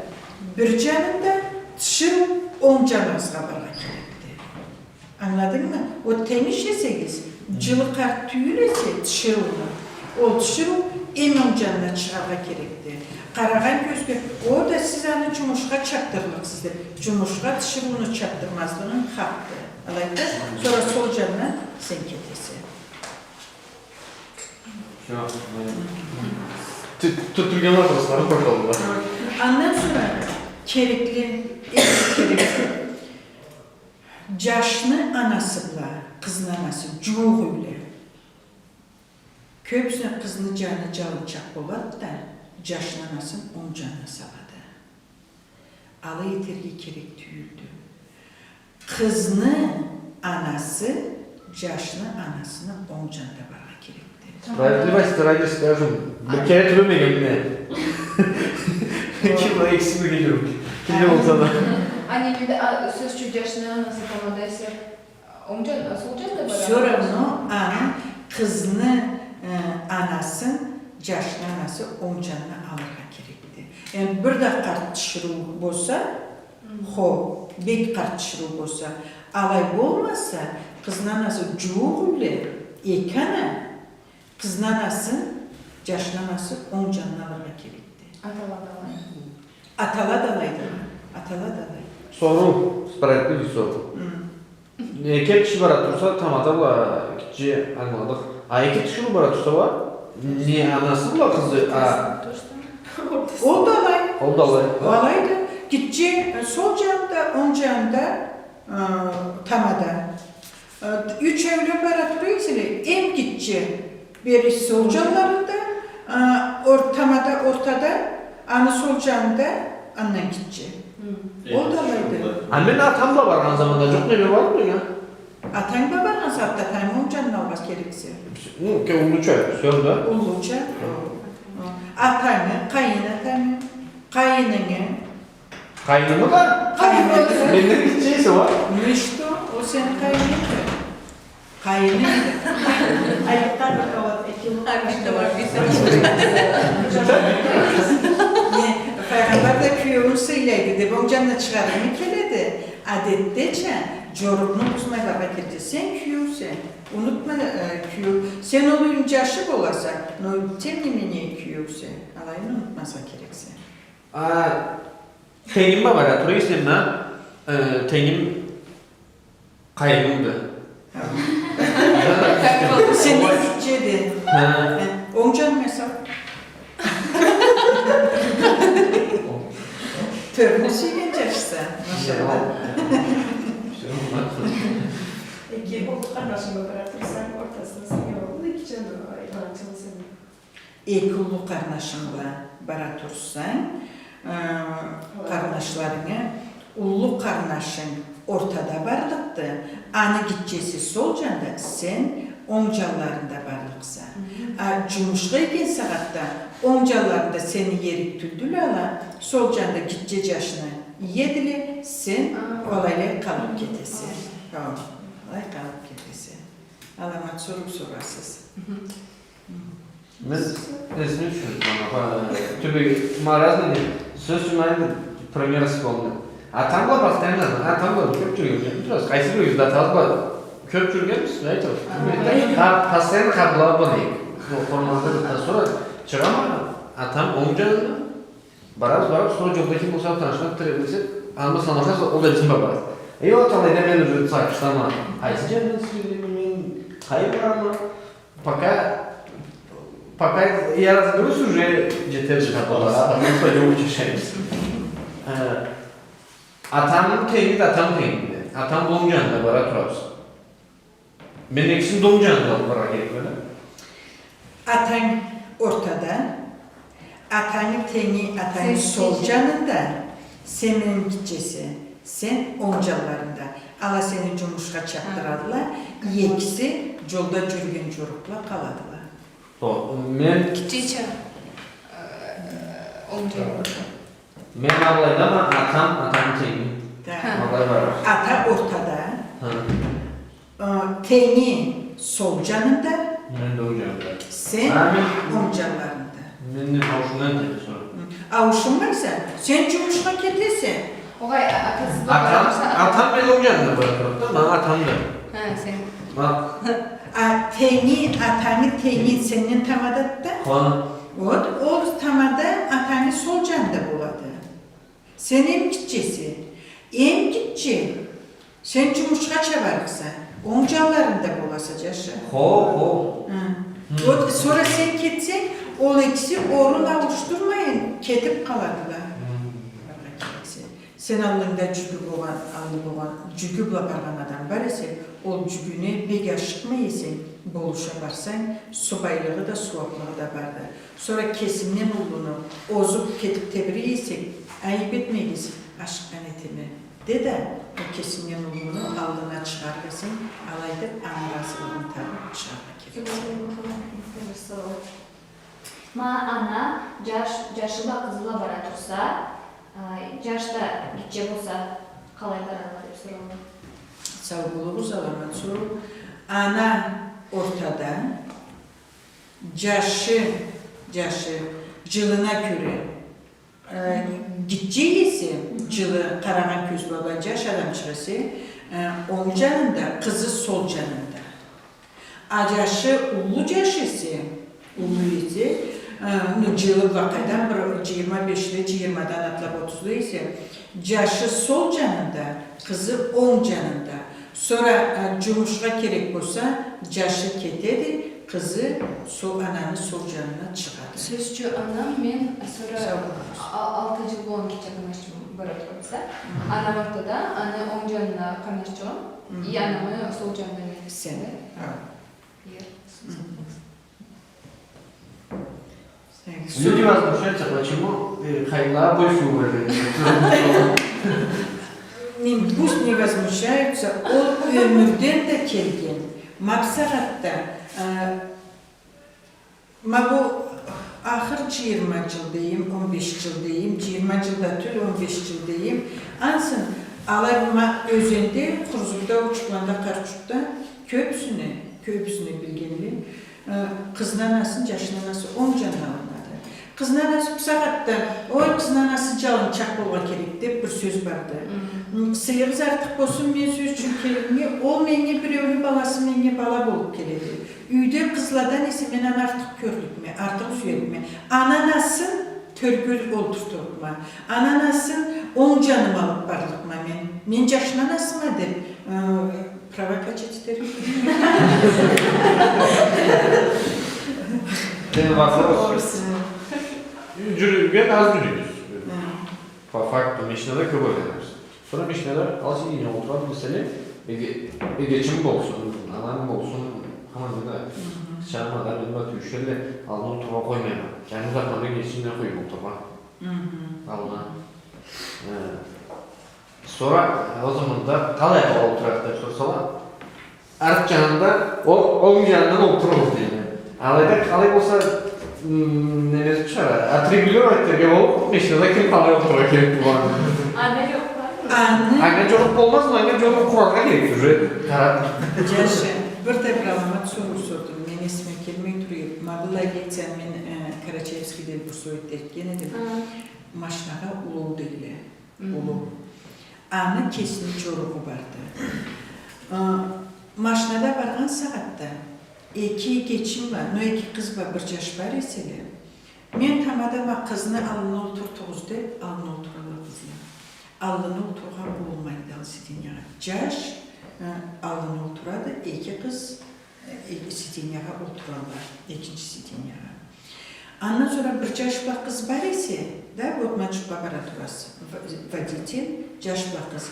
бир джанында, тиширыу онг джаныгъызгъа барыргъа керекди. Ангыладынгмы? Ол тенгиш эсегиз, хы, джылы къарт тюйюл эсе, тиширыуну, ол тиширыу эм онг джанына чыгъаргъа керекди. Къарагъан кёзге, ол да сиз аны джумушха чапдырлыкъсыз деб, джумушха тиширыуну чапдырмазлыгъынг хакъды. Алайды, сора сол джанына сен кетесе. Всё, ну, ту-, тутулгъан вопросланы къошалла. Андан сора керекли, эм керекли. Джашны анасы бла къызны анасы джууукъ юйле. Кёбюсюне къызны джаны джалынчакъ болады да, джашны анасын онг джанына салады. Алай этерге керек тюйюлдю. Къызны анасы джашны анасыны онг джанында барыргъа керекди. Справедливости ради скажем, бир кере тюбемегенме. Ким ол экиси бирге джюрюб, ким да болса да. А, немеде, а, сёз ючюн, джашны анасы тамада эсе, онг джан-, а, сол джанында барады. Всё равно аны, къызны, э, анасын джашны анасы онг джанына алыргъа керекди. Эм, бир да къарт тиширыу болса, хы, хо, бек къарт тиширыу болса, алай болмаса, къызны анасы джууукъ юйле, эки ана, къызны анасы, джашны анасы онг джанына алыргъа керекди. Атала да алай. Атала да алайды. Атала да алайды. Соруу, справедливый соруу. Хы. Эки эр киши бара турса, тамада бла гитче, ангыладыкъ. А эки эр киши бара турса уа, не анасы бла къызы, а... Ол да алай. Ол да алай. Алайды. Гитче, э, сол джанында, онг джанында, э, тамада. Э, юч юйле бара тура эселе, эм гитче бери сол джанларында, э, ор-, тамада, ортада, аны сол джанында, андан гитче. Хы. Ол да алайды. А мен атам бла баргъан заманда джокъ, неме бардымы, я? Атанг бла баргъан сагъатда атангы онг джанын алыргъа керексе. Ну, ке уллуча, всё, да? Уллуча. Хы. Атангы, къайын атангы, къайынынгы. Къайынымы да? Къайынымы да. Менден гитче эсе уа. Ну и что? Ол сени къайынынг. Къайынынг. Айыкъгъан бир къауат, эки уллу къарнашым да бар. Не, Файгъамбар да кюеуюн сыйлайды деб, онг джанына чыгъаргъынг келеди. Адетдеча, джорукъну бузмай барыргъа керекди. Сен кюеусе, унутма, э, кюеу. Сен ол юйню джашы боласа, но тем не менее кюеусе. Алайын унутмазгъа керексе. А, тенгим бла бара тура эсем да, э, тенгим къайынымды. Сенден гитчеди. Хы. Хы. Онг джанынг эсе. Тёртню сюйген джашса, машалла. Эки уллу къарнашынг бла бара турсанг, ортасына сыйыннган болду, эки джаны иланчылы сени. Эки уллу къарнашынг бла бара турсанг, э, къарнашларынгы, уллу къарнашынг ортада барлыкъды, аны гитчеси сол джанда, сен онг джанларында барлыкъса. Хы. А джумушха ийген сагъатда онг джанларында сени иерик тюлдюле ала, сол джанда гитче джашны иедиле, сен алайлай къалыб кетесе. Хо, алай къалыб кетесе. Аламат соруу сорасыз. Хы. Мен эсиме тюшюрюб, ма, тюбеге, ма, разный не, сёз ючюн, ма, пример сполни. Атам бла постоянно, атам бла кёб джюрюгенме, турасыз, къайсы биригиз да атабыз бла кёб джюрюгенбиз, айтыгъыз. Ха, постоянно къабыллаб бла дейик. Бу формада да сора чыгъама, атам онг джанында, Барабыз, барабыз, сора джолда ким болса танышына тирелсек, аны бла саламлашабыз, ол да бизни бла барады. Э, ол талайда мен уже сагъыш этеме, къайсы джандан сюелеме мен, къайда барама, пока, пока я разберусь, уже джетербиз къапылагъа, а потом пойдём учащаемся. Э, атамы тенгиди, атам тенгиди. Атам бла онг джанында бара турабыз. Мен экисин да онг джанында алып барыргъа керекме да? Атанг ортада, атангы тенги атангы сол джанында, сен меннен гитчеси, сен онг джанларында. Ала сени джумушха чабдырадыла, экиси джолда джюрюген джорукъла къаладыла. Хо, мен гитчеча, э, онг джанында. Мен алайдама, атам, атам тенги. Да. Ха. Алай барабыз. Ата ортада. Ха. Э, тенги сол джанында. Мен да онг джанында. Сен онг джанларында. Мен да ауушуннган эдим сора. Хы. Ауушунмайса, сен джумушха кетесе. Огъай, а-, атасы да барса. Атам, атам мен онг джанында бара турады да, манга атам да. Ха, сен. Ма. А, тенги, атангы тенги сенден тамадады да. Хо. Вот, ол тамада атангы сол джанында болады. Сен эм гитчеси. Эм гитче. Сен джумушха чабарыкъса, онг джанларында боласа, джашы. Хо, хо. Хы. Хы. Вот, сора сен кетсенг, ол экиси орун ауушдурмайын, кетип къаладыла. Хы. Барыргъа керексе. Сен аллынгда джюгю болгъан, аллы болгъан, джюгю бла баргъан адам бар эсе, ол джюгюне бек ашыкъмай эсенг, болуша барсанг, субайлыгъы да, сууаблыгъы да барды. Сора кесинден уллуну озуп кетип тебирей эсенг, айып этмегиз, ашыкъгъан этеме, де да, ол кесинден уллуну аллына чыгъарыкъ эсенг, алай деп аны ыразылыгъын табып чыгъаргъа керек. Ма ана джаш, джашы бла къызы бла бара турса, а, джаш да гитче болса, къалай баралла деп соралла. Сау болугъуз, аламат соруу. Ана ортада, джашы, джашы, джылына кёре, э, гитче эсе, джылы, къарагъан кёз бла джаш адамчыкъ эсе, э, онг джанында, къызы сол джанында. А джашы уллу джаш эсе, уллу эсе, э, ну, джылы бла къайдан бир джыйырма бешле, джыйырмадан атлап отузлу эсе, джашы сол джанында, къызы онг джанында. Сора, э, джумушха керек болса, джашы кетеди, къызы сол, ананы сол джанына чыгъады. Сёз ючюн, анам, мен, сора а-, алты джыл болгъан кече къарнашчыгъым бара турабыз да. Хы. Анам ортада, аны онг джанына къарнашчыгъым, хы, и анамы сол джанына мен. Сен. Да? Хы. Эр. Хы. Люди возмущаются, почему, э, къайынлагъа больше уважения. Не, пусть не возмущаются, ол ёмюрден да келген. Ма бусагъатда, э, ма бу ахыр джыйырма джыл дейим, он беш джыл дейим, джыйырма джыл да тюл, он беш джыл дейим. Ансы алай ма ёзенде, Хурзукда, Учукъланда, Къарачукда кёбюсюне, кёбюсюне билгенлей. Э, къызны анасын, джашны анасы онг джанына алынады. Къызны анасы бусагъатда, ой, къызны анасы джалынчакъ болургъа керек деп бир сёз барды. Хы. М, сыйыгъыз артыкъ болсун, мен сёз ючюн келиримге, ол меннге биреуню баласы меннге бала болуп келеди. Юйде къызладан эсе мен аны артыкъ кёрлюкме, артыкъ сюелликме. Аны анасын тёрге олтуртурукъма. Аны анасын онг джаныма алып барлыкъма мен. Мен джашны анасыма деп, э, права качать этерик. Э, вопрос. Джюрюген аз джюрюйбюз. Хы. По факту, машинада кёп айланабыз. Сора машинада алай сен да олтурады, масала, эге-, эгечим болсун, анам болсун, хаманда да, хы, чама да, мен да тюйюшелле, аллына олтурургъа къоймайма. Джангыз атамы эгечим да къоюп олтурургъа. Хы. Аллына. Э, Сора, э, ол заманда къалай къалып олтурады деп сорсала, арт джанында, о-, онг джанында олтурурбуз дейме. Алайда къалай болса, м, неме чыгъара, отрегулировать этерге болуп, машинада ким къалай олтурургъа керек болгъанын. Анга джорукъ бармы? Аны... Анга джорукъ болмазмы, анга джорукъ къураргъа керек уже, къарап. Джашы, бир да бир аламат соруу сордунг, мен эсиме келмей тура эди. Ма быллай лекцияны мен, э, Карачаевскийде бир сууат этген эдим. Хы. Машинагъа улоу дейле. Хы. Улоу. Аны кесини джоругъу барды. Э, машинада баргъан сагъатда эки эгечим бла, но эки къыз бла бир джаш бар эселе, Мен тамадама, къызны аллына олтуртугъуз деб, аллына олтуралла къызла. Аллына олтургъан болмайды ал сиденьягъа. Джаш, э, аллына олтурады, эки къыз, э, сиденьягъа олтуралла, экинчи сиденьягъа. Андан сора бир джаш бла къыз бар эсе, да, вот, ма джукъгъа бара тураса, в-, водитель, джаш бла къыз.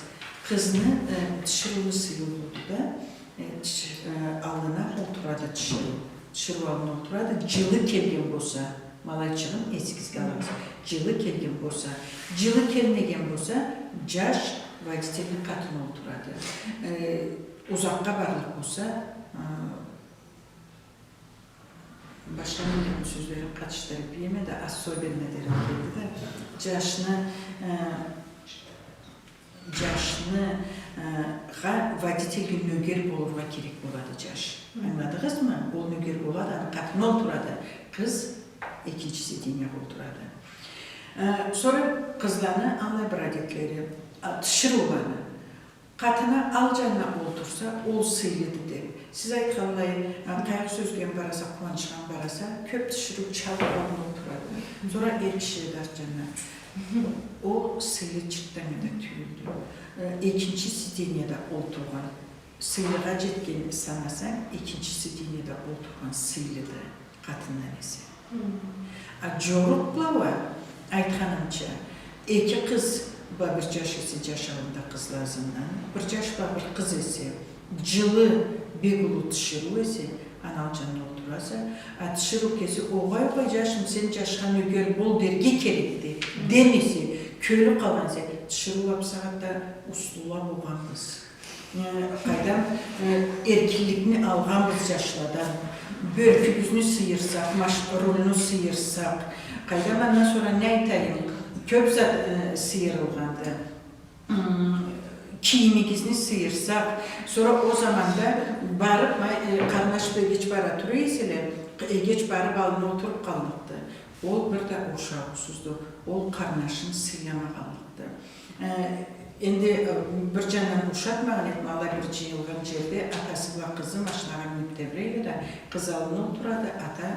Къызны, э, тиширыуну сыйы уллуду да, э, тиш-, э, аллына олтурады тиширыу. Тиширыу аллына олтурады, джылы келген болса, ма алайчыгъын эсигизге алыгъыз. Джылы келген болса, джылы келмеген болса, джаш водительни къатына олтурады. Э, узакъгъа барлыкъ болса, э, башха миллетни сёзлерин къатышдырыб иеме да, особенно дерим келди да, джашны, э, джашны, э, гъа водительге нёгер болургъа керек болады джаш. Хы. Ангыладыгъызмы? Ол нёгер болады, аны къатына олтурады. Къыз экинчи сиденьягъа олтурады. Э, сора къызланы аллай бир адетлери, а, тиширыуланы. Къатына ал джанына олтурса, ол сыйлыды деб. Сиз айтханлай, а, къайгъы сёзге бараса, къууанчха бараса, кёб тиширыу чабыб аллына олтурады. Сора эр киши да арт джанына. Ол сыйлы чыртдан да тюйюлдю. Э, экинчи сиденьяда олтургъан, сыйлыгъа джетгенин санасанг, экинчи сиденьяда олтургъан сыйлыды, къатындан эсе. Хы. А джорукъ бла уа, айтханымча, эки къыз бла бир джаш эсе, джаш аллында къызла ызындан, бир джаш бла бир къыз эсе, джылы бек уллу тиширыу эсе, аны ал джанына олтураса, а тиширыу кеси, огъай, огъай, джашым, сен джашха нёгер бол дерге керекди. Хы. Демесе, кёлю къалгъан эсе, тиширыу а бусагъатда услула болгъанбыз. Э, къайдам, э, эркинликни алгъанбыз джашладан. Бёркюбюзню сыйырсакъ, маш-, рульну сыйырсакъ. Къайдам, андан сора не айтайым? Кёб зат, э, сыйырылгъанды. М, кийимигизни сыйырсакъ. Сора ол заманда барыб, ма, э, къарнаш бла эгеч бара тура эселе, эгеч барыб аллына олтуруб къаллыкъды. Ол бир да ушагъыусузду. Ол къарнашын сыйламагъанлыкъды. Э, энди, э, бир джандан ушатмагъан эди, ма алай бир джыйылгъан джерде атасы бла къызы машинагъа миниб тебирейле да, къыз аллына олтурады, ата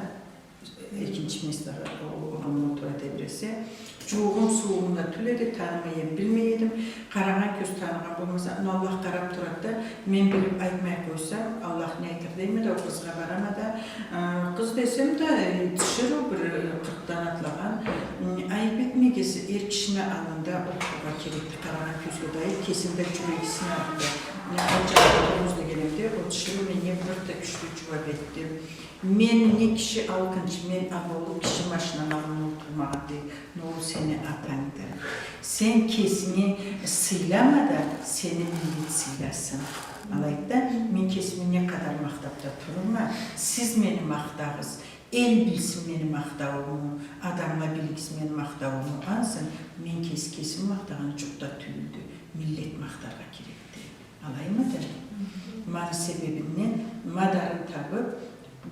экинчи местогъа, о-, оруннга олтура тебиресе. Джууугъум, суууугъум да тюл эди, танымай эдим, билмей эдим. Къарагъан кёз таныгъан болмаса, но Аллах къараб турады да, мен билиб айтмай къойсам, Аллах не айтыр дейме да, ол къызгъа барама да, а, къыз десем да, э, тиширыу бир, э, къыркъдан атлагъан, м, айыб этмегиз, эр кишини аллында олтурургъа керекди, къарагъан кёзге да айыб, кесини да джюрегисин алды. Мына, ол джакъгъа тургъуз дегенимде, ол тиширыу меннге бир да кючлю джууаб этди. Мен не киши алкынч, мен а болуб киши машинаны аллына олтурмагъан дей. Но ол сени атангды. Сен кесинги сыйлама да, сени миллет сыйласын. Алайды да, мен кесими не къадар махтаб да турурма, сиз мени махтагъыз. Эл билсин мени махтаууму, адамла билигиз мени махтаууму, ансы мен кеси кесими махтагъан джукъ да тюйюлдю. Миллет махтаргъа керекди. Алаймыды? Мхм. Ма аны себебинден мадарын табыб,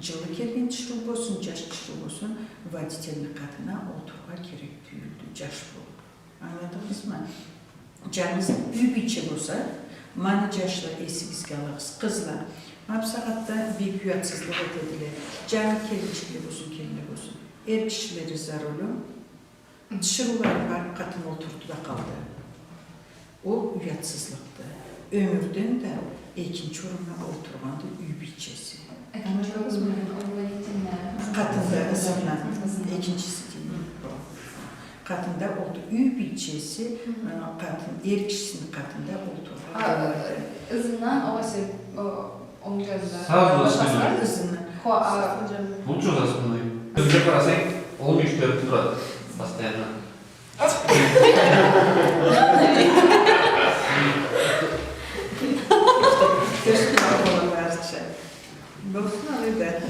джылы келген тиширыу болсун, джаш тиширыу болсун, водительни къатына олтурургъа керек тюйюлдю, джаш болуб. Ангыладыгъызмы? Джангыз юй бийче болса, ма аны, джашла, эсигизге алыгъыз, къызла. Ма бусагъатда бек уятсызлыкъ этедиле. Джангы келинчикле болсун, келинле болсун. Эр кишилери за рулём, тиширыулары барыб къатына олтурду да къалды. Ол уятсызлыкъды. Ёмюрден да экинчи оруннга олтургъанды юй бийчеси. Экинчи оруннга, ол водительни къатында, ызындан. Ызындан. Экинчиси дейме. Къатында олтур-, юй бийчеси, хы, э, къатын, эр кишисини къатында олтурургъа болмайды. Ызындан, огъесе, о, Онг джанында. Сразу за спиной. Ызындан. Хо, а. Лучше за спиной. Кёзюне къарасанг, ол мюйюшдеринг турады постоянно. Кёзюне къарасанг. Болсун, алай да.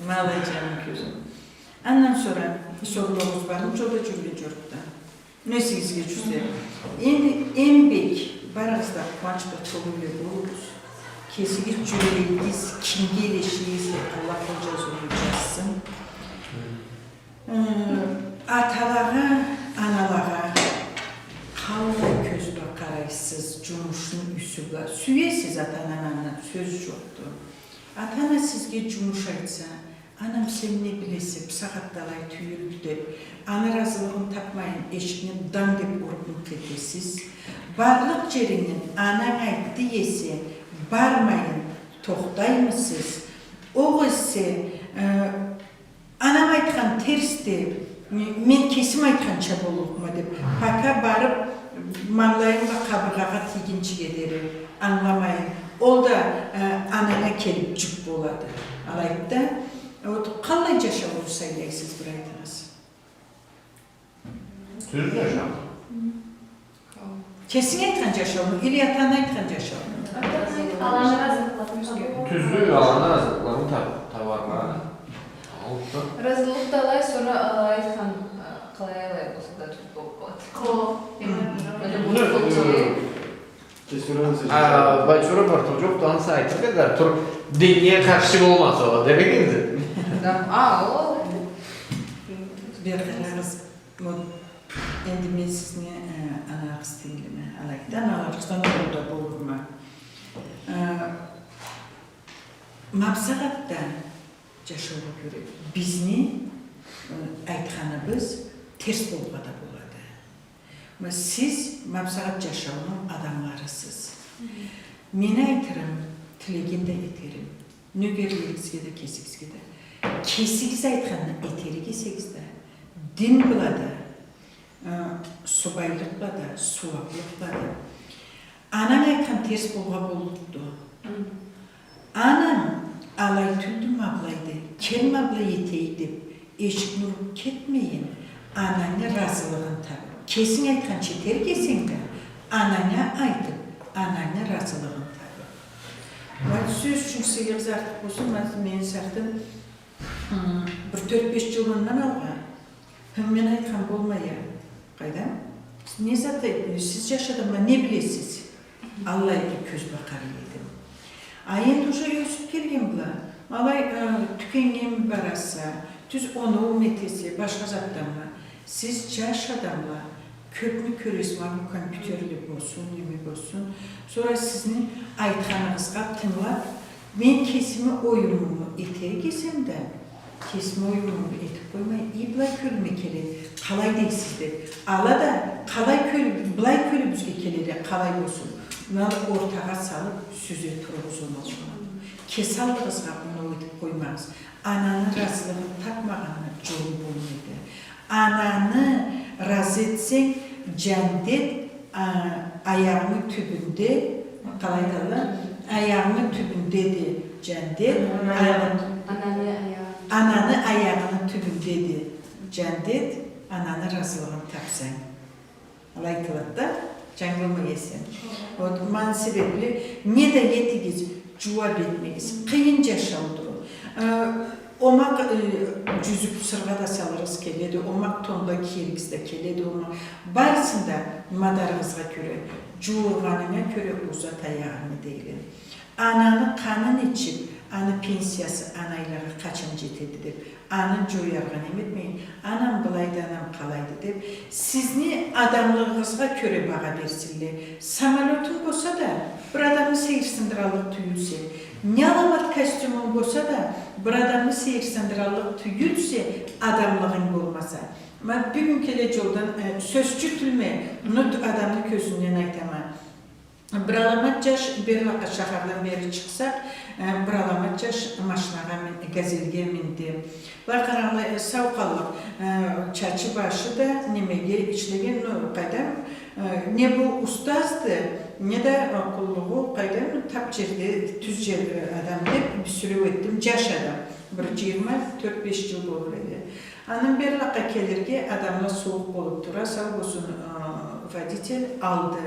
Ма алай, джаным, кёзюм. Андан сора соруугъуз бармы джолда джюрюген джорукъда? Эсигизге тюшсе. Энди эм бек, барыгъыз да къууанч бла толу юйле болугъуз. Кесигиз джюрегигиз кимге илешисе, Аллах ол джазыуну джазсын. Э, аталагъа, аналагъа къаллай кёз бла къарайсыз, джумушну юсю бла. Сюесиз ата-ананы, сёз джокъду. Ата-ана сизге джумуш айтса, Анам, сен не билесе, бусагъатда алай тюйюлдю деп, аны ыразылыгъын тапмайын, эшикни данг деп уруп ныкъ этесиз. Барлыкъ джеринден ананг айтды эсе, бармайын тохтаймысыз? Огъесе, э, анам айтхан терсди, м-, мен кесим айтханча боллукъма деп, пока барып, мангылайым бла къабыргъагъа тийгинчиге дери ангыламайын. Ол да, э, ананга келип джюк болады. Алайды да, вот, къаллай джашауну сайлайсыз, бир айтыгъыз. Тюз джашау. Кесинг айтхан джашауму, или атанг айтхан джашауму? Аланы ыразылыкъларын таб-, табаргъа. Алып да. Ыразылыкъ да алай, сора ала айтхан, а, къалай алай болса да тюз болуп къалады. Хо. Хы. Ала болуп къалады. А, Байчора бир тюрлю джокъду, ансы айтыргъа да, тур, диннге къаршы болмаса, ол демек энди. Да, а, ол. Бир къарагъыз, вот, энди мен сизни, э, анагъыз тенглиме, алайды да, аналарыгъыздан уллу да болурма. Э, ма бусагъатда джашаугъа кёре бизни, э, айтханыбыз терс болургъа да болады. Ма сиз ма бусагъат джашауну адамларысыз. Мгм. Мен айтырым, тилеген да этерим. Нёгерлеригизге да, кесигизге да. Кесигиз айтханны этерик эсегиз да, дин бла да, э, субайлыкъ бла да, сууаблыкъ бла да. Ананг айтхан терс болургъа боллукъду. Мгм. Анам алай тюлдю, ма былайды, кел, ма былай этейик деп, эшикни уруп кетмейин, анангы ыразылыгъын табып. Кесинг айтханча этерик эсенг да, ананга айтып, анангы ыразылыгъын табып. Ма сёз ючюн, сыйыгъыз артыкъ болсун, ма мени сагъатда, хы, бир тёрт-беш джыл мындан алгъа, хы, мен айтхан болмай а. Къайдам? Не зат айтмай, сиз джаш адамла не билесиз? Аллай кёз бла къарай эдим. А энди уже ёсюп келген бла, алай, э, тюкеннге бараса, тюз оноу этесе, башха затдан бла. Сиз джаш адамла, кёпню кёресиз, ма бу компьютерли болсун, неме болсун. Сора сизни айтханыгъызгъа тынгылап, мен кесими оюмуму этерик эсем да, кесими оюмуму этип къоймай, и былай кёлюме келеди, къалай дейсиз деп. Ала да, къалай кёлю-, былай кёлюбюзге келеди, къалай болсун. Мынаны ортагъа салып, сюзе туругъуз оноуну. Кеси аллыгъызгъа оноу этип къоймагъыз. Ананы ыразылыгъын тапмагъанны джолу болмайды. Ананы ыразы этсенг, джандет, а, аягъынгы тюбюнде, къалай айталла, аягъынгы тюбюндеди джандет, ананы, ананы аягъы-, ананы аягъыны тюбюндеди джандет, ананы ыразылыгъын тапсанг. Алай айтылады да, джангылмай эсенг. Вот, ма аны себепли не да этигиз, джууап этмегиз. Къыйын джашауду. Э, омакъ, э, джюзюк сыргъа да салырыгъыз келеди, омакъ тонла киеригиз да келеди, омакъ. Барысын да мадарыгъызгъа кёре, джууургъанынга кёре узат аягъынгы, дейле. Ананы къанын ичип, аны пенсиясы анайлагъа къачан джетеди деп, аны джояргъа неме этмейин, анам былайды, анам къалайды деп, сизни адамлыгъыгъызгъа кёре багъа берсинле. Самолётунг болса да, бир адамны сейирсиндираллыкъ тюйюлсе, не аламат костюмунг болса да, бир адамны сейирсиндираллыкъ тюйюлсе, адамлыгъынг болмаса. Ма бюгюн келе джолдан, э, сёз ючюнме, муну адамны кёзюнден айтама. Бир аламат джаш, берлакъа шахардан бери чыкъсакъ, э, бир аламат джаш машинагъа мин-, газельге минди. Былай къарагъанда, э, сау къаллыкъ, э, чачы-башы да немеге ишлеген, ну, къайдам, э, не бу устазды, не да, э, къуллугъу, къайдам, тап джерде, тюз джер, э, адам деп бир сюреу этдим, джаш адам, бир джыйырма тёрт-беш джыл болур эди. Андан берлакъа келирге адамла сууукъ болуп тура, сау болсун, э, водитель алды.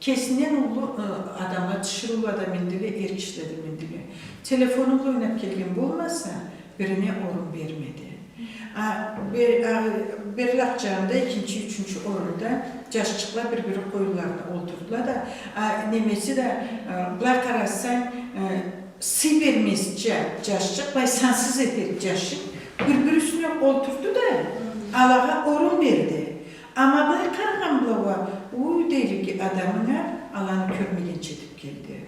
Кесинден уллу, э, адамла, тиширыулу адам миндиле, эр кишиле да миндиле. Телефону бла ойнап келген болмаса, бирине орун бермеди. А, бер-, а, берлакъ джанында экинчи, ючюнчю орунда джашчыкъла бир-бири къоюнларына олтурдула да, а, немеси да, э, былай къарасанг, э, сый бермезча джашчыкъ, былай сансыз этер джашчыкъ бир-бири юсюне олтурду да, алагъа орун берди. Ама былай къарагъан бла уа, уй, дейдиле, адамынга аланы кёрмегенча этип келди.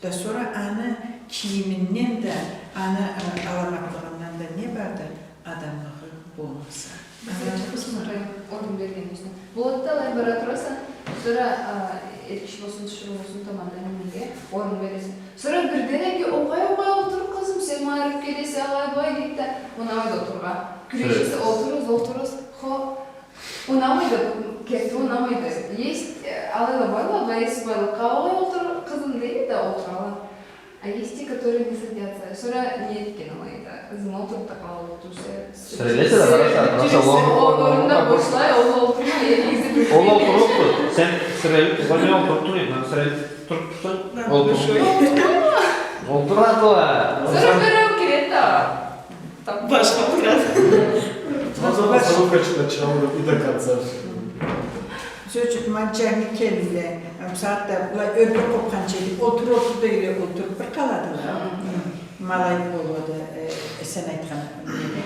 Да сора аны кийиминден да, аны, э, аламатлыгъындан Да не барды, адамлыгъы болмаса. Бир сора орун берген эсенг. Болатда алай бара тураса, сора, а, эр киши болсун, тиширыу болсун, таманда немеге орун бересе. Сора бирден энди огъай-огъай олтур, къызым, сен ма ариу келесе, алай-былай дейди да, унамайды олтурургъа. Кюрешесе, олтуругъуз, олтуругъуз, хо, унамайды, кеси унамайды. Есть, э, алайла бардыла, былай эси бардыла, къалай олтур, къызым, дейди да, олтуралла. А есть те, которые не садятся. Сора не этген алайда? Ызына олтуруб да къалалла, турса. Сирелесе да бараса, бараса, ол орунда бошлай, ол олтурмай, эригизи бир. Ол олтурлукъду. Сен сирелиб, ызына олтуруб тур, сен сирелиб туруб турсанг, олтур. Олтурадыла. Сора биреу киреди да. Башха турады. Башха. Остановкачыкъ да чыгъа, и до конца. Сёз ючюн, ма джангы келинле, э, бусагъатда былай ёрге къобханча эди, олтур, олтур дейле, олтуруб бир къаладыла. Хы. Ма алай болуб эди, э, сен айтхан неме.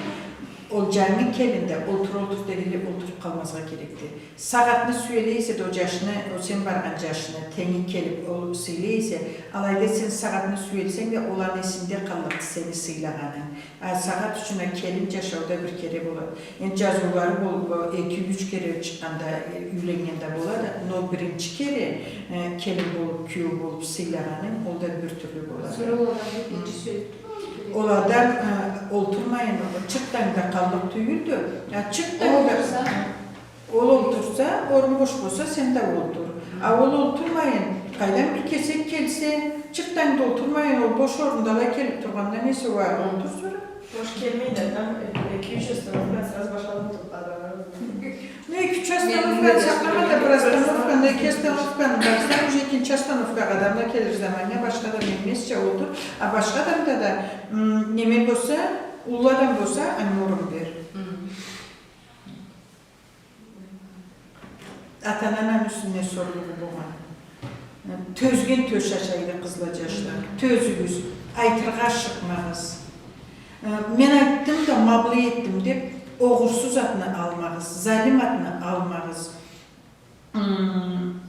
Ол джангы келин да олтур, олтур дегенлей, олтуруб къалмазгъа керекди. Сагъатны сюеле эсе да, ол джашны, ол сен баргъан джашны тенги келиб, ол сыйлай эсе, алайда сен сагъатны сюелсенг да, ол аны эсинде къаллыкъды сени сыйлагъанынг. А сагъат ючюн а келин джашауда бир кере болады. Энди джазыулары болуб, эки-юч кере чыкъгъан да, э, юйленнген да болады, но биринчи кере, э, келин болуб, киеу болуб сыйлагъанынг, ол да бир тюрлю болады. Сора ол адам бир кече сюелиб турмайды. Ол адам, э, олтурмайын, чыртдан да къаллыкъ тюйюлдю. А чыртдан да... Ол олтурса? Ол олтурса, орун бош болса, сен да олтур. А ол олтурмайын, къайдан бир кесек келсе, чыртдан да олтурмайын, ол бош орунда алай келиб тургъандан эсе, уа, олтур сора. Бош келмейди, адам эки-юч остановканы сразу башха адам туруб къалгъанлары. Ну, эки-юч остановканы сакълама да, бир остановканы, эки остановканы барсанг, уже экинчи остановкагъа адам да келир заманнга, башха адам эмесча олтур. А башха адамда да, м, неме болса, уллу адам болса, анга орун бер. Мгм. Ата-ананы юсюне сорлугъу болгъан. Тёзген тёш ашайды, къызла, джашла. Тёзюгюз, айтыргъа ашыкъмагъыз. Мен айтдым да, ма былай этдим деб, огъурсуз атны алмагъыз, залим атны алмагъыз. М,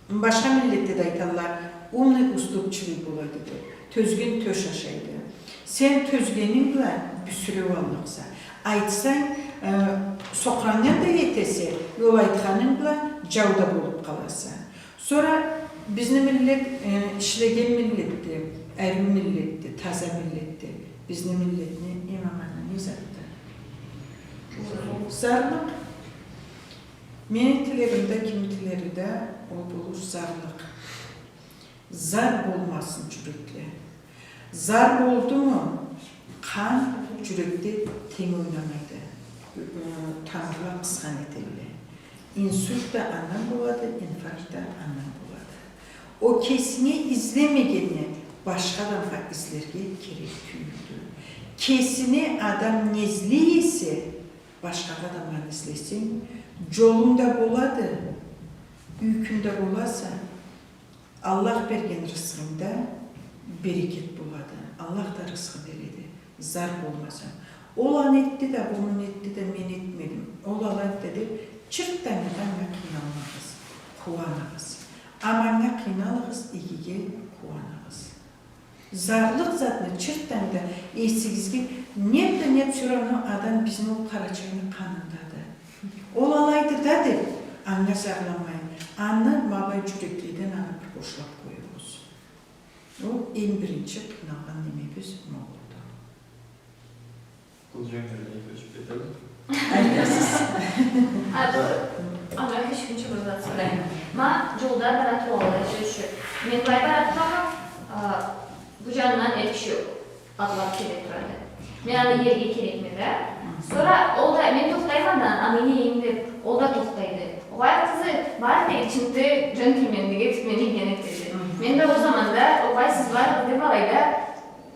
башха миллетде да айталла, умный уступчивый болады деб. Тёзген тёш ашайды. Сен тёзгенинг бла бюсюреу аллыкъса. Айтсанг, э, сокъургъан да этесе, ол айтханынг бла джау да болуб къаласа. Сора бизни миллет, э, ишлеген миллетди, ариу миллетди, таза миллетди. Бизни миллетни эм аманы не затды? Зарлыкъ. Мени тилерим да, кимни тилери да, ол болур зарлыкъ. Зар болмасын джюрекле. Зар болдуму, къан джюрекде тенг ойнамайды. Э, тамырла къысхан этелле. Инсульт да андан болады, инфаркт да андан болады. Ол кесинге излемегенни башха адамгъа излерге керек тюйюлдю. Кесине адам не излей эсе, башхагъа адамгъа излесенг, джолунг да болады, юйкюнг да боласа, Аллах берген рысхынгда берекет болады. Аллах да рысхы береди. Зар болмаса. Ол аны этди да, муну этди да, мен этмедим. Ол алайды да деб, чыртдан да анга къыйналмагъыз. Къууаныгъыз. Аманнга къыйналыгъыз, игиге къууаныгъыз. Зарлыкъ затны чыртдан да эсигизге, нек да нек, всё равно адам бизни ол Къарачайны къанындады. Ол алайды да деб, анга зарламайын. Аны ма былай джюрекледен аны бир бошлаб къоюгъуз. Ол эм биринчи къыйналгъан немебиз ма олду. Бу джангы не кёчюб кетеди? Айтасыз. А, бу, ага, хеч кимчи бир зат сорайым. Ма джолда бара тургъанлай, сёз ючюн. Мен былай бара турама, а, бу джанындан эр киши атлаб келе турады. Мен аны иерге керекме да. Сора ол да, мен тохтайма да, аны иейим деб, ол да тохтайды. Огъай, къызы, бар, тек ичинде джентльменлик этиб, мени иерге этеди. Мен да ол заманда, огъай, сиз барыгъыз деб, алайда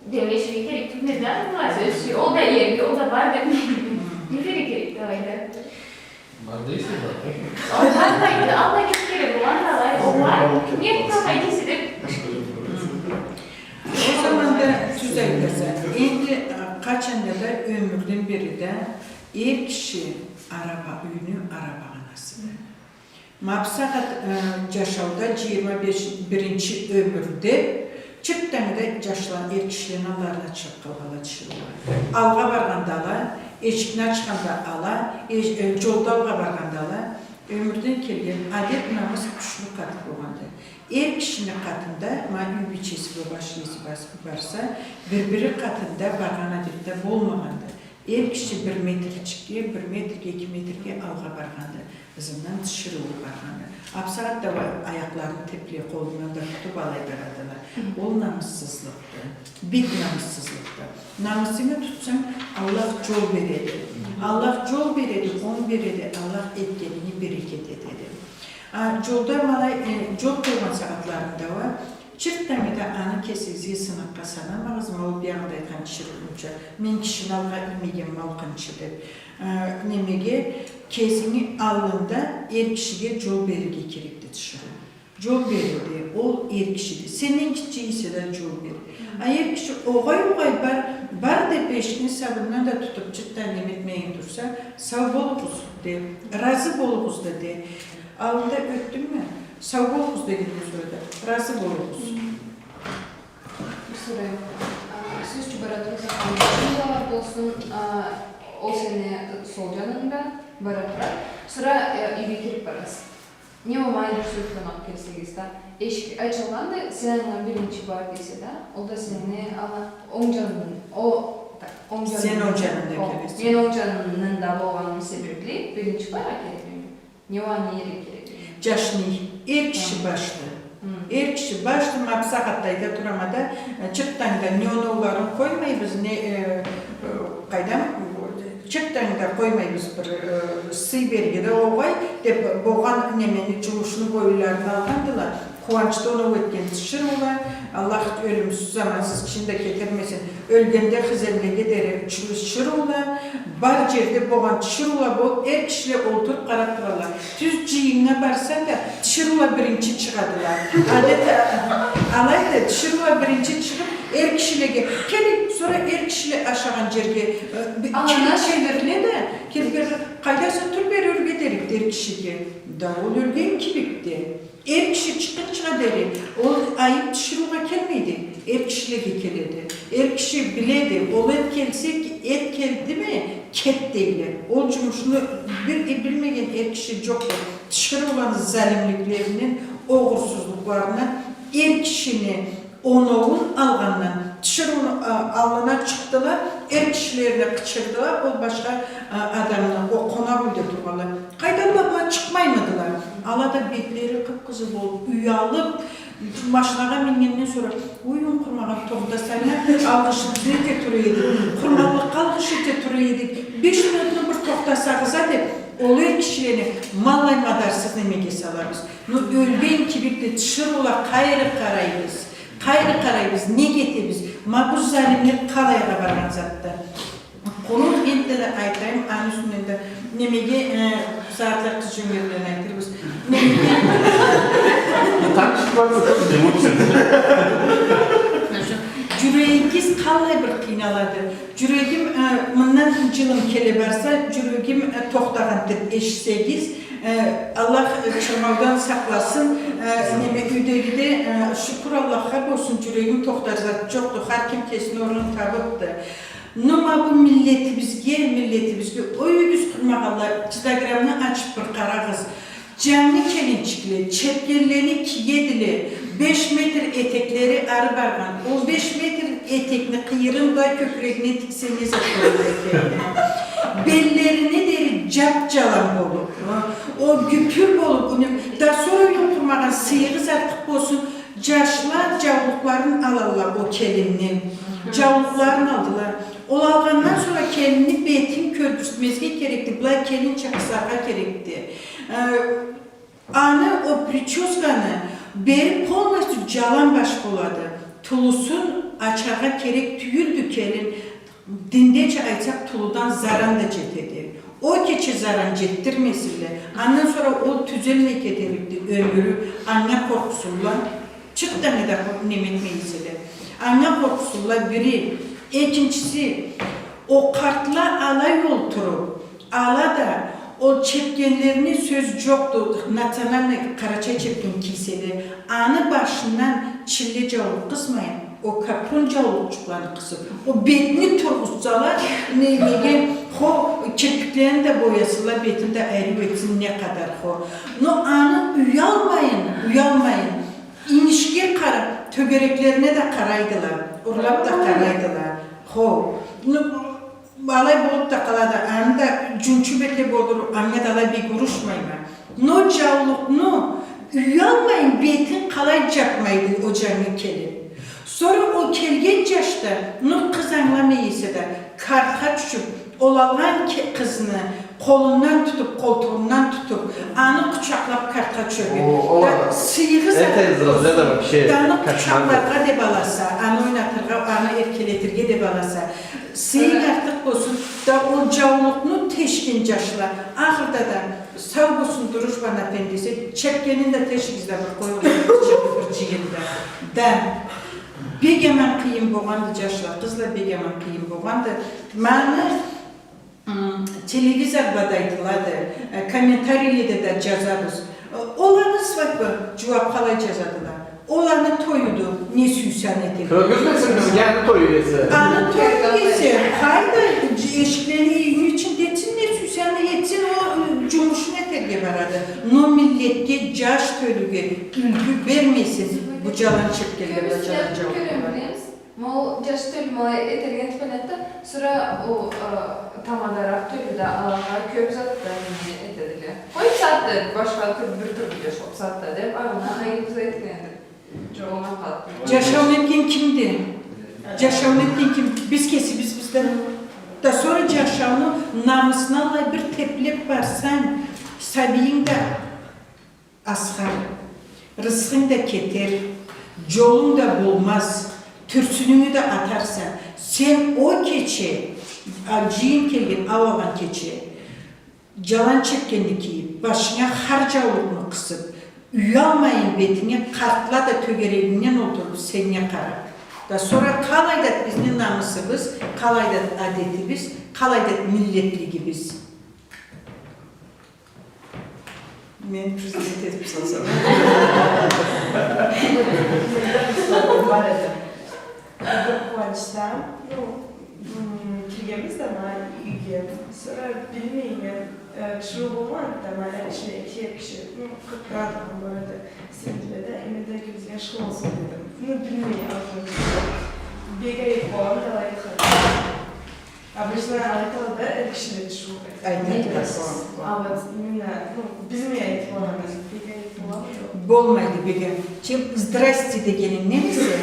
демлеширге керек тюлме да, ма, сёз ючюн. Ол да иерге, ол да бар деб, не дерге керекди алайда? Бар дейсе, бар. Ол бармайды, аллай кёб кере болгъан да алай, ол бар. Нек бармайды дейсе деб. Ол заманда тюз айтаса, энди, а, къачан да ёмюрден бери да эр киши араба, юйню арабагъанасыды. Ма бусагъат, э, джашауда джыйырма беш, биринчи ёмюрде Чырт тангыда джашла, эр кишилени алларына чыгъыб къалгъанла тиширыула. Алгъа баргъанда ала, эшикни ачханда ала, э, джолда алгъа баргъанда ала. Ёмюрден келген адет, намыс кючлю къаты болгъанды. Эр кишини къатында, ма, юй бийчеси бла баш иеси барса, бир-бири къатында баргъан адет да болмагъанды. Эр киши бир метрчикге, бир метрге, эки метрге алгъа баргъанды. Ызындан тиширыуу баргъанды. Бусагъатда уа аякъларын теплей, къолундан да тутуб алай барадыла. Ол намыссызлыкъды. Бек намыссызлыкъды. Намысынгы тутсанг, Аллах джол береди. Аллах джол береди, онг береди, Аллах этгенинги берекет этеди. А, джолда ма алай, э, джол къойгъан сагъатларында уа, чырт тангыда аны кесигизге сынакъгъа санамагъыз, ма ол биягъында айтхан тиширыууча, мен кишини алгъа иймегенме алкъынчы деб. Э, немеге, кесинги аллында эр кишиге джол берирге керекди тиширыу. Джол береди, ол эр кишиди. Сенден гитче эсе да джол бер. А эр киши огъай-огъай бар, бар деб эшикни сабындан да тутуб, чырт да неме этмейин турса, сау болугъуз де, разы болугъуз да де. Аллында ётдюмю? Сау болугъуз дегенден сора да, разы болугъуз. Бир сорайым. А, сёз ючюн, бара турса, болсун, а, ол сени сол джанынгда бара тура. Сора, э, юйге кириб бараса. Не болмайды, бир сёз айтмакъ келсегиз да. Эшик ачылгъанды, сен анга биринчи бар дейсе да, ол да сени ала, онг джанын, о, так, онг джанын, сен онг джанында, о, келесе. Мен онг джанында болгъаным себебли биринчи барыргъа керекми? Не уа не керек, керек? Джашны, эр киши башды. Эр киши башды, ма бусагъатда айта турама да, э, чырт тангда не оноуларын къоймайбыз, не, э, э, къайдам, чырт тангда къоймайбыз бир, э, сый берирге да огъай, деб, болгъан немени, джумушну боюнларына алгъандыла. Къууанчда оноу этген тиширыула, Аллах ёлюмсюз, замансыз кишини да кетермесин. Ёлгенде хызенлеге дери тиширыула, бар джерде болгъан тиширыула болуб, эр кишиле олтуруб къараб турала. Тюз джыйыннга барсанг да, тиширыула биринчи чыгъадыла. Адет, а, алайды, тиширыула биринчи чыгъыб, эр кишилеге, келинг, сора эр кишиле ашагъан джерге, э, би-, келиб чегериле да, келиб, къайдаса, тур бери, ёрге дерик эр кишиге. Да ол ёлген кибикди. Эр киши чыкъгъынчыгъа дери, ол айыб тиширыугъа келмейди, эр кишилеге келеди. Эр киши биледи, ол эт келсе, эт келдими, кет дейле. Ол джумушну бир, э, билмеген эр киши джокъду. Тиширыуланы залимликлеринден, огъурсузлукъларындан, эр кишини оноуун алгъандан, тиширыуну, а, аллына чыкъдыла, эр кишилерине къычырдыла, ол башха, а, адамны, ол къонакъ юйде тургъанла. Къайдалла, была чыкъмаймыдыла? Ала да бетлери къып-къызыл болуб, уялыб, машинагъа мингенден сора, ой, Къурмагъан, тохтасанг а, алгъыш эте тура эдик, Къурманлыкъгъа алгъыш эте тура эдик, беш минутну бир тохтасагъыз а, деб, ол эр кишилени ма аллай мадарсыз немеге салабыз. Ну, ёлген кибикди, тиширыула, къайры къарайбыз, къайры къарайбыз, нек этебиз, ма бу залимлик къалайгъа баргъан затды. Къуру энтда да айтайым, аны юсюнден да немеге, э, сагъатлай къыз джёнгерлени айтырбыз. Немеге? Тартышыб барса, эмоция. Джюрегигиз къаллай бир къыйналады. Джюрегим, э, мындан джылым келе барса, джюрегим, э, тохтагъанды деб эшитсегиз, э, Аллах, э, чырмаудан сакъласын, э, неме, юйдегиде, э, шукур Аллахха болсун, джюрегим тохтар зат джокъду, хар ким кесини орнун табыбды. Но ма бу миллетибизге, миллетибизге, ой, огюз, Къурмагъанла, Инстаграмны ачыб бир къарагъыз. Джангы келинчикле, чепкенлени киедиле, беш метр этеклери ары баргъан, ол беш метр этекни къыйырын да кёкюрегине тиксенг, не зат болур экен? Беллерине дери джап-джалан болуб, ол гюпюр болуб, аны да сора, ой, Къурмагъан, сыйыгъыз артыкъ болсун, джашла джаулукъларын алалла ол келинни. Джаулукъларын алдыла. Ол алгъандан сора келинни бетин кёргюзтмезге керекди, былай келинча къысаргъа керекди. Э, аны, ол причёсканы бери полностью джалан баш болады. Тулусун ачаргъа керек тюйюлдю келин. Диндеча айтсакъ, тулудан заран да джетеди. Ол кече заран джетдирмесинле. Андан сора ол тюзелмей кетерикди ёмюрю, анга къоркъсунла. Чыртдан да къо-, неме этмей эселе. Анга къоркъсунла бири. Экинчиси, ол къартла алай олтуруб, ала да Ол чепкенлерине сёз джокъду, национальный къарачай чепкен кийселе, аны башындан чилле джаулукъ къысмайын, ол капрон джаулукъчукъланы къысыб, ол бетни тургъузсала, не, неге, хо, кирпиклерин да боясынла, бетин да ариу этсин, не къадар хо. Но аны уялмайын, уялмайын, инишге къараб, тёгереклерине да къарайдыла, урлаб да къарайдыла. Хо. Но, алай болуб да къалады, аны да джунчуб эте болур, анга да алай бек урушмайма. Но джаулукъну уялмайын, бетин къалай джабмайды ол джангы келин. Сора ол келген джашда, но къыз ангыламай эсе да, картха тюшюб, ол алгъан ке-, къызны къолундан тутуб, къолтугъундан тутуб, аны къучакълаб картха тюшерге. О, ол да аны сыйыгъы эте затды. Зрада вообще. Да аны къучакъларгъа деб аласа, аны ойнатыргъа, аны эркелетирге деб аласа. Сыйынг артыкъ болсун, да ол джаулукъну тешген джашла. Ахырда да, сау болсун, Дружба апай десе, чепкенин да тешигиз да бир къоюгъуз, бир джыйында. Да. Бек аман къыйын болгъанды, джашла, къызла, бек аман къыйын болгъанды. Ма аны, м, телевизорда да айтылады, э, комментарийледе да джазабыз. Ол аны свадьба джууаб къалай джазадыла. Ол аны тоюду, не сюйсе аны этеди. Кёргюзмесин бизге аны тою эсе. Аны тою эсе, къайда, дж-, эшиклени, юйню ичинде этсин, не сюйсе аны этсин, ол, ы, джумушун этерге барады. Но миллетге, джаш тёлюге юлгю бермейсиз бу джалан чепкенле бла джалан джаулукъла бла. Ма ол джаш тёлю ма алай этерге этиб алады да, сора ол, э, тамадаракъ тёлю да алагъа кёб затда не этедиле. Къой, бусагъатда башха тюр-, бир тюрлю джаш ол, бусагъатда деб, аны къайда бизге этгенди. Джашауну этген кимди? Джашауну этген ким? Биз кесибизбиз да. Да сора джашауну намысына алай бир теблеб барсанг, сабийинг да асхар, рысхынг да кетер, джолунг да болмаз, тюрсюнюнгю да атарса. Сен ол кече, а, джыйын келген, ау алгъан кече, джалан чепкенни кийиб, башынга хар джаулукъну къысыб, уялмайын бетинге, къартла да тёгерегингден олтуруб, сеннге къараб. Да сора къалайдады бизни намысыбыз, къалайдады адетибиз, къалайдады миллетлигибиз. Мен президент этиб салсам. Бир къууанчда, ну, м, киргенбиз да ма юйге. Сора билмейме, э, тиширыу болмады да, ма эр киши, эки эр киши, ну, къыппурат болгъан барды. Синдиле да, мен да экибизге ашхы болсун дедим. Ну, билмей, ауузума тюшдю. Бек айыб болгъан да алай айтхан. Обычно алай айталла да, эр кишиле тиширыу. Айтады. А вот именно, ну, бизни айтып алгъандан бек айтып боламы, жокъму? Болмайды, бегем. Чем здрасте дегенингден эсе,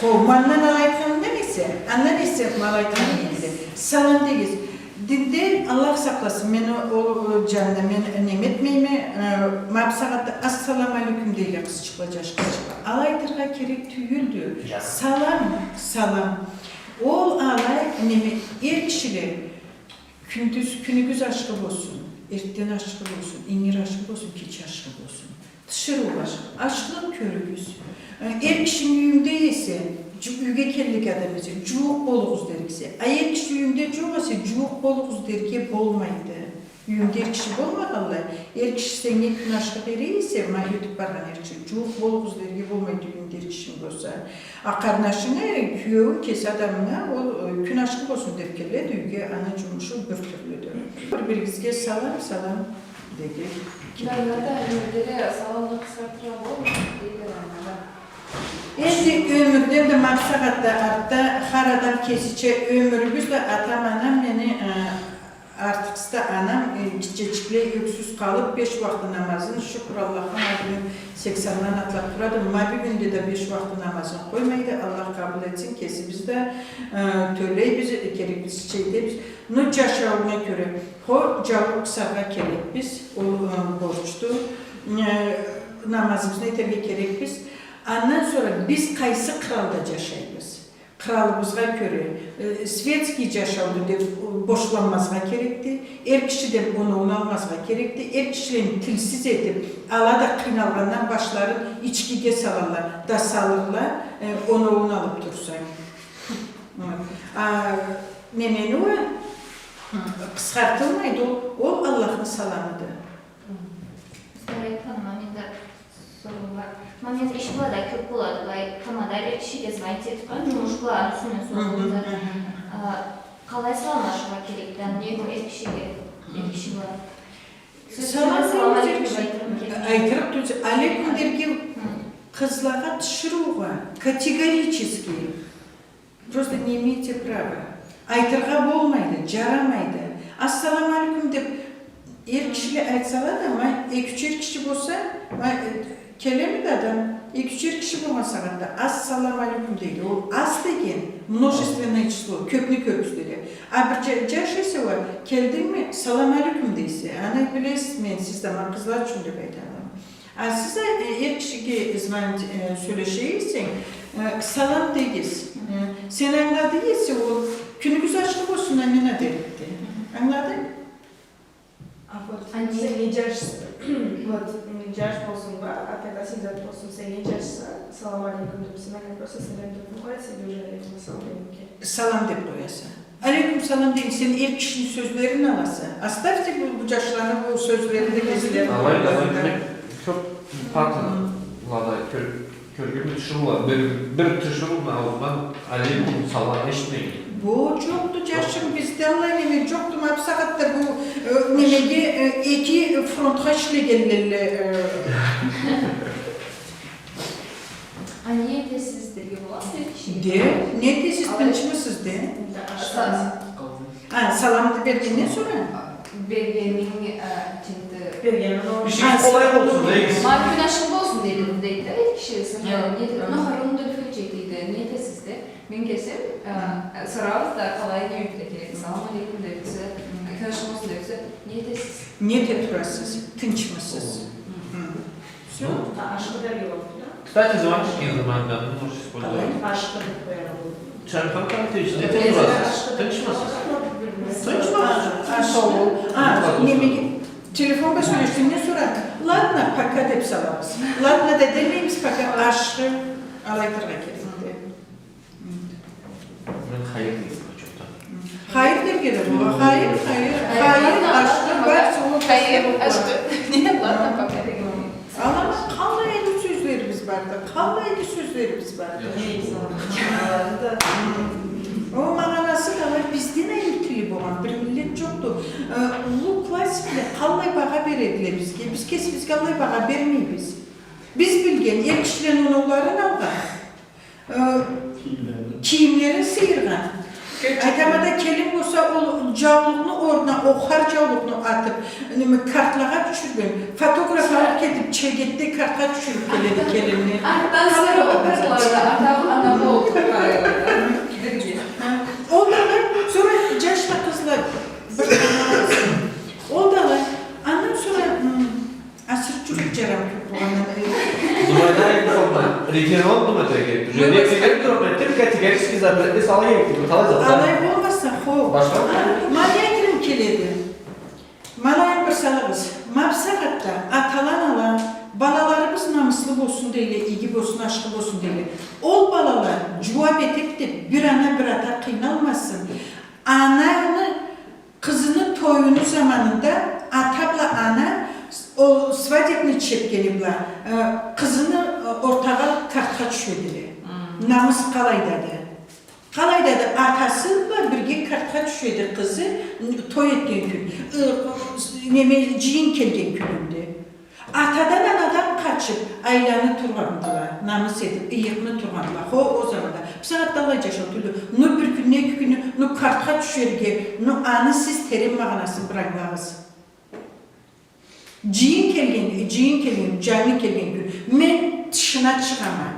хо, мандан алай айтханынгдан эсе, андан эсе ма алай айтханынгдан эсе. Салам дегиз. Динде, Аллах сакъласын, мен ол, ол джанына мен неме этмейме, э, ма бусагъатда ассаламу алейкум дейле къызчыкъла, джаш къызчыкъла. Алай айтыргъа керек тюйюлдю. Салам, салам. Ол алай, неме, эр кишиле, кюндюз, кюнюгюз ашхы болсун, эртден ашхы болсун, ингир ашхы болсун, кече ашхы болсун. Тиширыу ашхы, ашхылыкъ кёрюгюз. Э, эр кишинг юйюнгде эсе, джу-, юйге келлик адам эсе, джууукъ болугъуз дериксе. А эр киши юйюнгде джокъ эсе, джууукъ болугъуз дерге болмайды. Юйюнгде эр киши болмагъанлай, эр киши сеннге кюн ашхы бере эсе, ма ётюп баргъан эр киши, джууукъ болугъуз дерге болмайды, юйюнгде эр кишинг болса. А къарнашынгы, кюеуюнг, кеси адамынга ол, э, кюн ашхы болсун деп келеди юйге, аны джумушу бир тюрлюдю. Бир-биригизге салам, салам деге. Энди ёмюрден да ма бусагъатда артда хар адам кесича ёмюрюбюз да, атам, анам мени, э, Артыкъсыз да анам, э, гитчечиклей ёксюз къалып, беш уахты намазын, шукур Аллахха, ма бюгюн сексенлени атлап турады. Ма бюгюн да беш уахты намазын къоймайды. Аллах къабыл этсин, кесибиз да, э, тёлейбиз, э, керекли иш этебиз. Ну, джашаугъа кёре, хо, джаулукъ къысаргъа керекбиз, ол, э, борчду. Э, намазыбызны этерге керекбиз. Андан сора биз къайсы къралда джашайбыз? Къралыбызгъа кёре, э, светский джашауду деп, э, бошланмазгъа керекди. Эр кишиден оноуну алмазгъа керекди. Эр кишилени тилсиз этип, ала да къыйналгъандан башларын ичкиге салалла, да салырла, э, оноуну алып турса. Вот. А, немени уа, Къысхартылмайды ол, ол Аллахны саламыды. Узгъар айтханыма, менде соруу бар. Ма мен эшитген да кёп болады, былай, тамада эр кишиге звонить этип, а, джумуш бла, аны юсюнден соруу да. Хы, хы. А, къалай саламлашыргъа керекди, не бу эр кишиге, эр киши бла? Салам, салам алейкум деп айтырым, айтырыкъ тюлдю. Алейкум дерге къызлагъа тиширыугъа категорически. Просто не имеете права. Айтыргъа болмайды, джарамайды. Ассаламу алейкум деп эр кишиле айтсала да, ма, эки-юч эр киши болса, ма, э, келемиди адам, эки-юч эр киши болгъан сагъатда ассаламу алейкум дейди. Ол ас деген множественное число, кёпню кёргюзтеди. А бир джа-, джаш эсе уа, келдингми, салам алейкум дейсе. Аны билесиз, мен сиз да, ма, къызла ючюн деп айтама. А сиз, э, эр кишиге звонить, э, сёлеше эсенг, э, салам дегиз. Э, сен ангыладынг эсе, ол кюнюгюз ашхы болсун, Амина дерикди. Ангыладынг? А вот сен не джашса, вот, м, джаш болсун уа, атагъа сен зат болсун, сен не джашса, салам алейкум деп, сен анга просто салам деп къояса, сен да уже алейкум ассалам дегенге. Салам деп къояса. Алейкум салам дейин, сен эр кишини сёзлерин аласа. Оставьте бу, бу джашланы бу сёзлерин да кеслери. Алай, алай, демек, кёп парталада кёр-, кёргенме тиширыула, бир, бир тиширыуну ауузундан алейкум салам эшитмегенме. Бу джокъду, джашым, бизде аллай неме джокъду. Ма бусагъатда бу, э, немеге, э, эки фронтха ишлегенле, э, А не этесиз дерге боламы эр кишиге? Де, не этесиз, тынчмысыз, де. А, салам да бергенден сора? Бергенинг, а, тинди. Бергенинг. Ишигиз къолай болсун, дейсиз. Ма кюн ашхы болсун, дейди, дейди да эр киши, сыртда. Не этесиз? Нахарым да фельдшер дейди, не этесиз, де. Мен келсем, а, сорабыз да, къалай, не этирге керек? Салам алейкум деб, кюн ашхы болсун деб, не этесиз? Не эте турасыз? Тынчмысыз? Хы. Всё. А, ашхы дерге болду да. Кстати, звонить этген заманда, ну, можешь использовать. Ашхы деб къояргъа болду. Чархан Кантович, не эте турасыз? Тынчмысыз? Тынчмысыз? А, ашхы. А, немеге? Телефонда сёлешгенден сора, ладно, пока деб салабыз. Ладно да демейбиз, пока, ашхы, алай айтыргъа керекди. Мен хайыр дейме, чокъда. Хайыр дерге да бола. Хайыр, хайыр, хайыр, ашхы, бар, сау бол, хайыр, ашхы. Не, ладно, пока деген. Алама, къаллай иги сёзлерибиз барды, къаллай иги сёзлерибиз барды. Ол магъанасы да бар, бизден айры тили болгъан бир миллет джокъду. Э, уллу классикле къаллай багъа бередиле бизге, биз кесибизге аллай багъа бермейбиз. Биз билген эр кишилени оноуларын алгъан. Э, кийимлерин сыйыргъан. Айтама да, келин болса, ол джаулукъну орнуна, ол хар джаулукъну атыб, неме, картлагъа тюшюрген. Фотограф алыб кетиб, чегетде картха тюшюрюб келеди келинни. Артдан сора ол картлагъа атаб, ана болуб къарайла. Ха. Ол да алай, сора джашла, къызла, бир, ол да алай. Андан сора, м, Асыры джюрек джарам кёб болгъандан. Зубайда айтды, референдум этмеге. Уже не деген турмай, тек категорически запретни салыргъа керекди, талай зат. Алай болмаса, хо. Башха? А, ма не айтырым келеди. Ма алай бир салыгъыз. Ма бусагъатда атала-анала, балаларыбыз намыслы болсун дейле, иги болсун, ашхы болсун дейле. Ол балала джууаб этеди деб, бир ана, бир ата къыйналмасын. Ананы Къызыны тоюну заманында ата бла ана ол свадебный чепкени бла, э, къызыны, э, ортагъа картха тюшедиле. Хы. Намыс къалайдады. Къалайдады, атасы бла бирге картха тюшеди къызы, той этген кюн. Э, неме, джыйын келген кюнюнде. Атадан, анадан къачыб, айланы тургъандыла, намыс этиб, ыйыкъны тургъандыла. Хо, ол заманда. Бусагъатда алай джашау тюлдю. Ну бир кюнню, эки кюнню, ну картха тюшерге, ну аны сиз терен магъанасын бир ангылагъыз. Джыйын келген, джыйын келген, джангы келген кюн. Мен тышына чыгъама.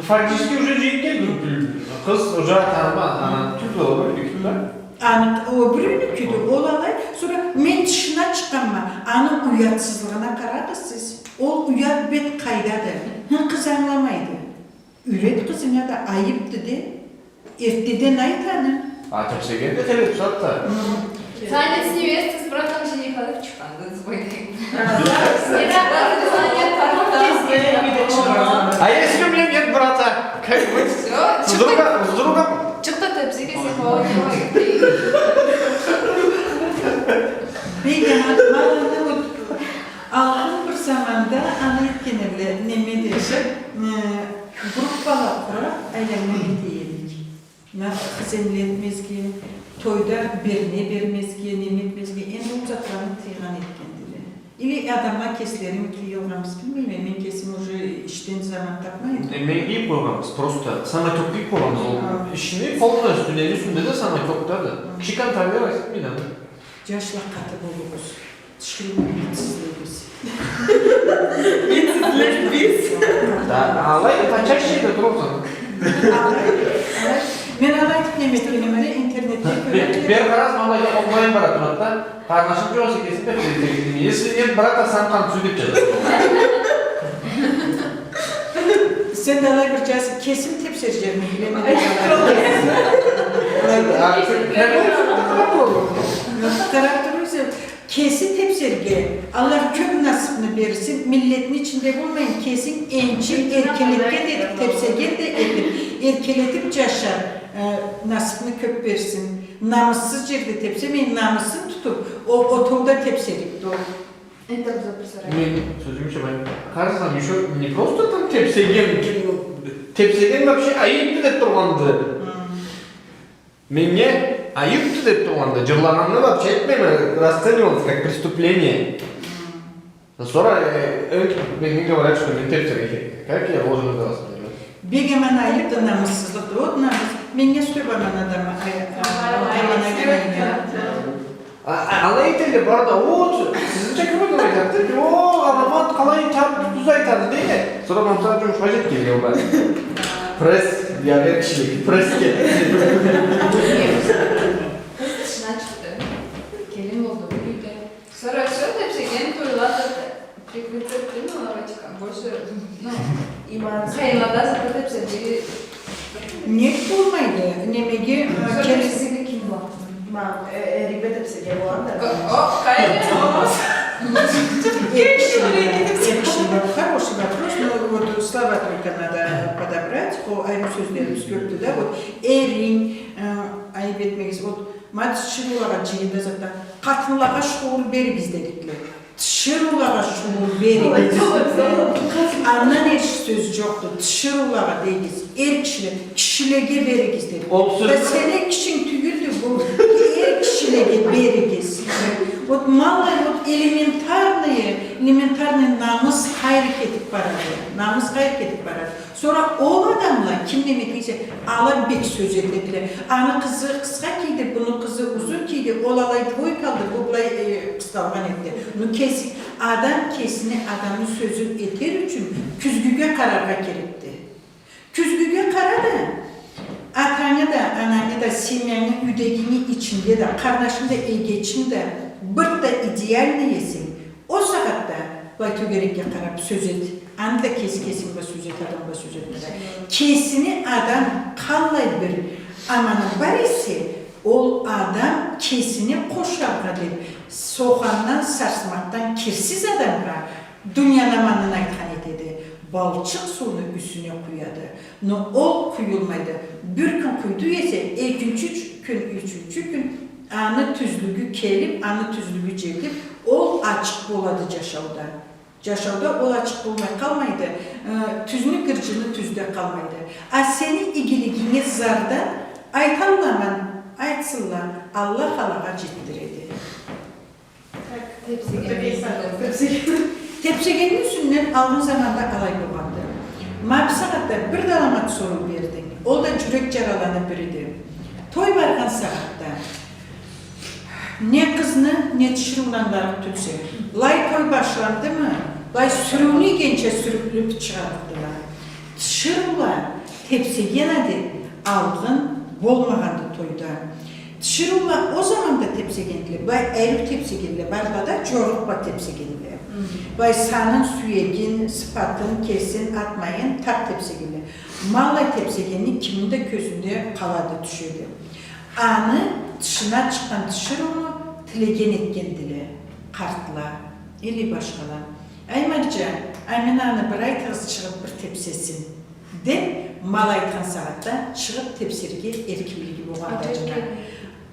Фактически уже джыйын келген кюн. Къыз уже ата-ананы, ана, тюз да ол биринчи кюн да. Аны, ол биринчи кюндю, ол алай. Сора мен тышына чыкъгъанма, аны уятсызлыгъына къарагъыз сиз. Ол уят бет къайдады? Хы, къыз ангыламайды. Юйрет къызынга да, айыбды де. Эртдеден айт аны. А, тепсеген да, телеп сатта. Танец невесты с братом жениха деп чыкъгъанды, Зубайда. А если у меня нет брата? Как быть? Всё, с другом, с другом. Чыкъды, тепсеген, сен. Э, группала къураб, айланнган эте эдик. Ма хызенле этмезге, тойда берне бермезге, неме этмезге, энди ол затланы тыйгъан этгендиле. Или адамла кеслерими тыйылгъанбыз, билмейме, мен кесим уже ишден заман табмай эдим. Э, мен ийиб къойгъанбыз, просто самотёк ийиб къойгъанбыз ол ишни, полностью, нени юсюнде да самотёк да. Киши контролировать этмейди аны. Джашла, къаты болугъуз. Тиширыуну битсизлебиз. Битсизлебиз. Да, алай почаще да тургъузугъуз. Алай, алай. Мен алай этиб неме этгеним, ма интернетде кёреб. Бери къарасанг, алайда онлайн бара турады да. Къарнашынг джокъ эсе, кесинг тебсерик. Если нет брата, сам танцуй деб джазады. Сен да алай бир джаз, кесим тебсер джерин билеме. Алай бир. А, сен къарап турурса. Кеси тебсерге, Аллах кёб насыбны берсин, миллетни ичинде болмайын, кесинг энчи, эркелетген да этиб, тебсеген да этиб, эркелетиб джаша, э, насыбны кёб берсин. Намыссыз джерде тебсемей, намысын тутуб, о, о тоуда тебсерик да ол. Мен сёзюмча, мен къарасам, ещё не просто там тебсеген, тебсеген вообще айыбды деб тургъанды. Меннге айыбды деб тургъанды, джырлагъанны вообще этмейме, расценивалось как преступление. Сора, э, э, мне говорят, что мен тебсерге керекме. Как я должен это воспринимать? Бек аман айыбды, намыссызлыкъды. Вот намыс. Меннге сёз барман адамы, ай, а, аман айтмайын. А, а, алай этелле бары да, о, сизнича кёб адам айтады, о, Аламат къалай таб тюз айтады, дейди. Сора мен, мисал ючюн, джумушха джетгенле ол. Пресс, я, эр кишилик, прессге. Къыз тышына чыкъды. Келин болду бу юйде. Сора всё, тебсеген тойла да прекратить этди, ну, лавочка. Больше, ну, къайынлада зат тебсерге. Нек болмайды? Немеге, э, сора кел- тебсерге ким бар? Ма, э, эригиме тебсерге болады да. О, о, къайын. Эр кишиле, эр кишиле. Хороший вопрос, но вот слова только надо подобрать. О, айры сёзлерибиз кёбдю да, вот эринг, э, айыб этмегиз, вот Ма тиширыулагъа джыйында затда, къатынлагъа шугъул беригиз дедикле. Тиширыулагъа шугъул беригиз. Андан эрши сёз джокъду. Тиширыулагъа дегиз. Эр кишиле, кишилеге беригиз дедик. Да сени кишинг тюйюлдю бу. Эр кишилеге беригиз. Вот, ма алай, вот элементарные, элементарный намыс къайры кетиб барады. Намыс къайры кетиб барады. Сора ол адамла, ким неме эте эсе, ала бек сёз этедиле. Аны къызы къысха кийди, муну къызы узун кийди, ол алай двойка алды, бу былай, э, къысталгъан этди. Ну, кеси, адам кесини, адамны сёзюн этер ючюн кюзгюге къараргъа керекди. Кюзгюге къара да, атангы да, анангы да, семьянгы, юйдегинги ичинде да, къарнашынг да, эгечинг да бир да идеальный эсе, ол сагъатда былай тёгерекге къараб сёз эт. Аны да кеси кесинг бла сёз эт, адам бла сёз эт. Кесини адам къаллай бир аманы бар эсе, ол адам кесини къошаргъа деб, сохандан, сарсмакъдан кирсиз адамгъа, дунияны аманын айтхан этеди. Балчыкъ сууну юсюне къуяды. Но ол къуюлмайды. Бир кюн къуйду эсе, экинчи кюн, ючюнчю кюн аны тюзлюгю келиб, аны тюзлюгю джетиб, ол ачыкъ болады джашауда. Джашауда ол ачыкъ болмай къалмайды, э, тюзню гырджыны тюзде къалмайды. А сени игилигинге зардан айталла, аман айтсынла, Аллах алагъа джетдиреди. Так, тепсеген. Тепсеген. Тепсегенни юсюнден алгъын заманда алай болгъанды. Ма бусагъатда бир да аламат соруу бердинг. Ол да джюрек джараланы бириди. Той баргъан сагъатда не къызны, не тиширыуну англарыкъ тюлсе. Былай той башландымы, былай сюрюуню ийгенча сюрюклюб чыгъарыкъдыла. Тиширыула тепсеген адет алгъын болмагъанды тойда. Тиширыула ол заманда тепсегендиле, былай ариу тепсегендиле, барла да джорукъ бла тепсегендиле. Былай санын, сюегин, сыфатын, кесин, ат-майын таб тепсегендиле. Ма алай тепсегенни кимни да кёзюнде къалады, тюшеди. Аны тышына чыкъгъан тиширыуну тилеген этгендиле къартла или башхала. Ай, Марджа, Аминаны бир айтыгъыз, чыгъыб бир тепсесин, деб, ма алай айтхан сагъатда чыгъыб тепсерге эркинлиги болгъанды.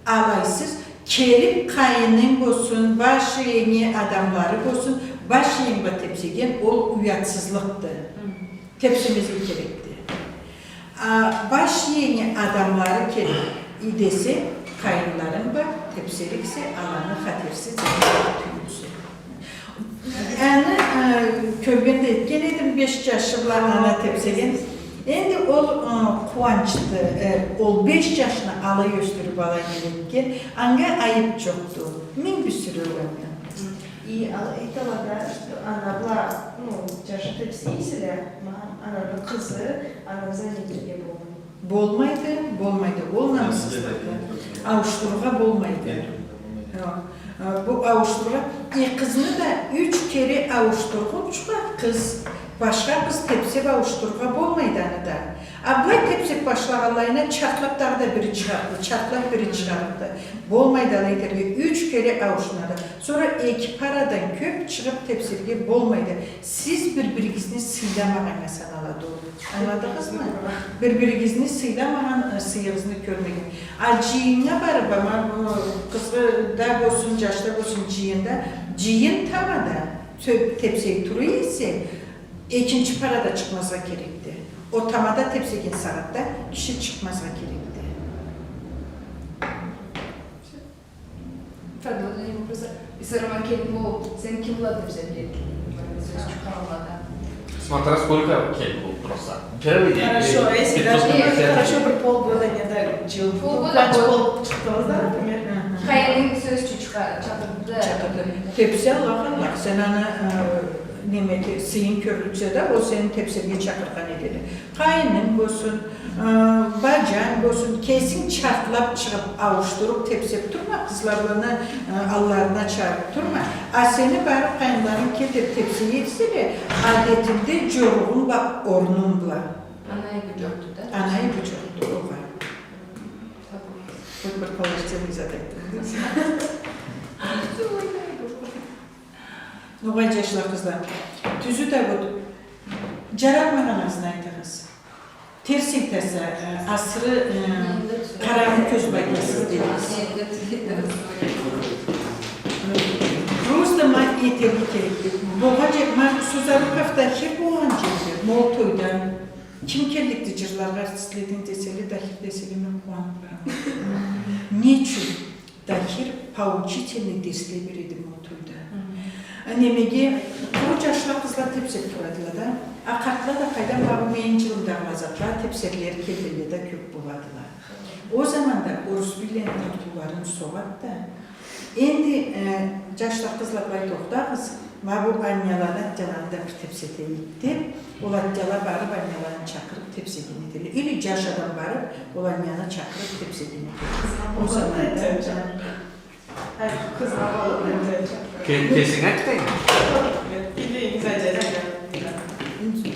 Алайсыз, келиб къайынынг болсун, баш иенги адамлары болсун, баш иенг бла тепсеген ол уятсызлыкъды. Тепсемезге керекди. А, баш иенги адамлары келип, и десе, къайынларынг бла тепсериксе, аланы хатерсиз тюйюлсе. Аны, э, кёрген да этген эдим, беш джашы бла ана тепсеген. Энди ол, э, къууанчды, э, ол беш джашны алай ёсдюрюп алай юретген, анга айып джокъду. Минг бир сюрю анга. И ал айталла да, что ана бла, ну, джашы тепсей эселе, ма, ананы къызы, ана занятиеге болмай. Болмайды, болмайды. Ол намыссызлыкъды. Ауушдурургъа болмайды. Хо. Э, бу ауушдурургъа, э, къызны да юч кере ауушдургъунчугъа къыз, башха къыз тепсеп ауушдурургъа болмайды аны да. А былай тепсеп башлагъанлайына чартлап дагъыда бири чыгъарыкъды, чартлап бири чыгъарыкъды. Болмайды алай этерге, юч кере ауушдурады. Сора эки парадан кёп чыгъып тепсерге болмайды. Сиз бир-биригизни сыйламагъаннга саналады ол. Ангыладыгъызмы? Бир-биригизни сыйламагъан, э, сыйыгъызны кёрмеген. А джыйыннга барып, ама, э, къызгъа да болсун, джашда болсун, джыйында, джыйын тамада тё-, тепсей тура эсе, экинчи парада чыкъмазгъа керекди. Ол тамада тепсеген сагъатда киши чыкъмазгъа керекди. Пардон, не вопрос. Исарама келин болуп, сен ким бла тепсерге? Сёз чыкъгъанлада. Смотря сколько келин болуп тураса. Первый день. Хорошо, если даже, хорошо, бир полгода не да, джыл. Полгода. Полгода болуп чыкъдыгъыз да, например. Хы. Къайынынг сёз чыкъгъа-, чакъырды. Чакъырды. Тепсе, Аллах, Аллах, сен аны, э, неме эте, сыйын кёрлюксе да, ол сени тепсерге чакъыргъан этеди. Къайынынг болсун, э, баджанг болсун, кесинг чартлап чыгъып, ауушдуруп, тепсеп турма, къызланы, э, алларына чыгъарып турма. А сени барып къайынларынг кел деп тепсей эселе, адетинде джоругъунг бла, орнунг бла. Анай бу джокъду да. Анай бу джокъду, огъай. Хоть бир положительный зат айтдым. Огъай, джашла, къызла. Тюзю да, вот, джаратмагъаныгъызны айтыгъыз. Терс айтаса, э, асыры, э, къараны кёз бла айтасыз дедигиз. Просто ма этерге керекди. Болгъан джер, ма Сузаруков Дахир болгъан джерде, Молтойда. Ким келликди джырларгъа артистледен деселе, Дахир деселе, мен къууанып барама. Не ючюн? Дахир поучительный дерсле береди Молтойда. Хы. Немеге, къуру джашла, къызла тепсеп турадыла да. А къартла да къайдан, бабу, мени джылымдагъыла затла, тепсерле келгенле да кёп боладыла. Ол заманда Орусбийлени тартыуларын согъат да. Энди, э, джашла, къызла, былай тохтагъыз. Ма бу анняланы, атяланы да бир тепсетейик деп, ол атяла барып, анняланы чакъырып тепсеген этелле. Или джаш адам барып, ол анняны чакъырып тепсеген этелле. Ол заманда, ай, къызгъа болуп, ке-, кесинг айтайым. Или дядя, дядя.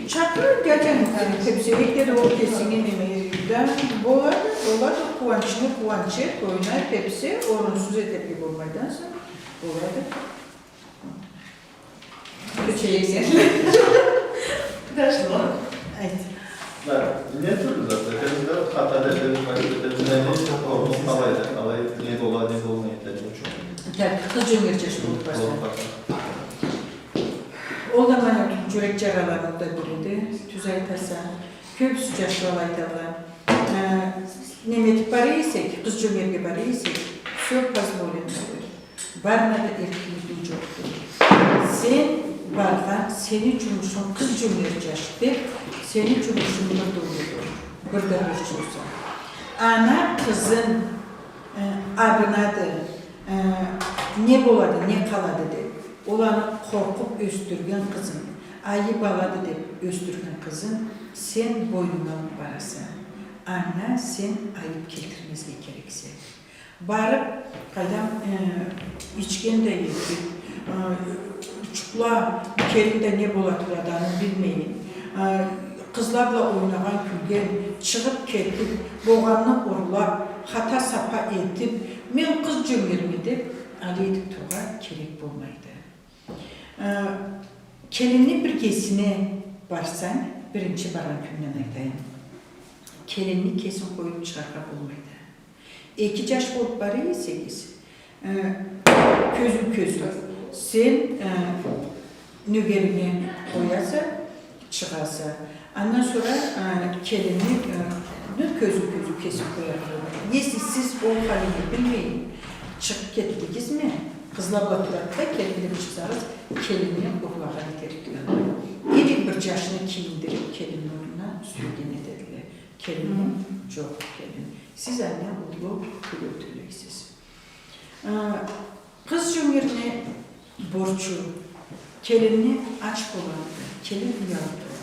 Чакъыр, дядя, тепсейик деди, ол кесинге неме, да, болады, болады, къууанчны къууанч эт, ойна, тепсе, орунсуз этерге болмайды, ансы болады. Кёчейиксе. Дошло. Айт. Да, не тюрлю зат, экенибиз да хата дерслени къайтып этебиз, не, не, орну къалайды, къалай, не бола, не болмай, да, не ючюн. Так, къыз джёнгер джаш болуп барса. Болуп барса. Ол да мана джюрек джараланы да бириди, тюз айтаса. Кёбюсю джашла айталла. Э, неме этип бара эсек, къыз джёнгерге бара эсек, всё позволено. Барына да эркинлигинг джокъду. Сен баргъан, сени джумушунг къыз джёнгер джаш деп, сени джумушунг бир да уллуду, бир да борчлусу. Ана къызын, э, абынады, э, не болады, не къалады деп, ол аны къоркъуп ёсдюрген къызын, айып алады деп ёсдюрген къызын сен бойнунга алып бараса. Анга сен айып келтирмезге керексе. Барып, къайдам, э, ичген да этип, э, джукъла, келин да не бола турады, аны билмейин. Э, къызла бла ойнагъан, кюлген, чыгъып кетип, болгъанны урлап, хата-сапа этип, мен къыз джёнгерме деп, алай этип турургъа керек болмайды. Э, келинни биргесине барсанг, биринчи баргъан кюнден айтайым, келинни кесин къоюп чыгъаргъа болмайды. Эки джаш болуп бара эсегиз, э, кёзюу-кёзюу. Сен, э, нёгеринге къояса, чыгъаса. Андан сора, э, келинни, э, ну, кёзюу, кёзюу кесип къояргъа болмайды. Если сиз ол халине билмей чыгъып кетдигизми, къызла бла турады да, келин деп чыкъсагъыз, келинни урлагъан этерик тюйюлдю. Или бир джашны кийиндирип, келинни орнуна сюйген этедиле. Келинни, хы, джокъ келин. Сиз анга уллу тёлеу тёлейсиз. Э, къыз джёнгерни борчу, келинни ач болгъанды, келин уялып турады.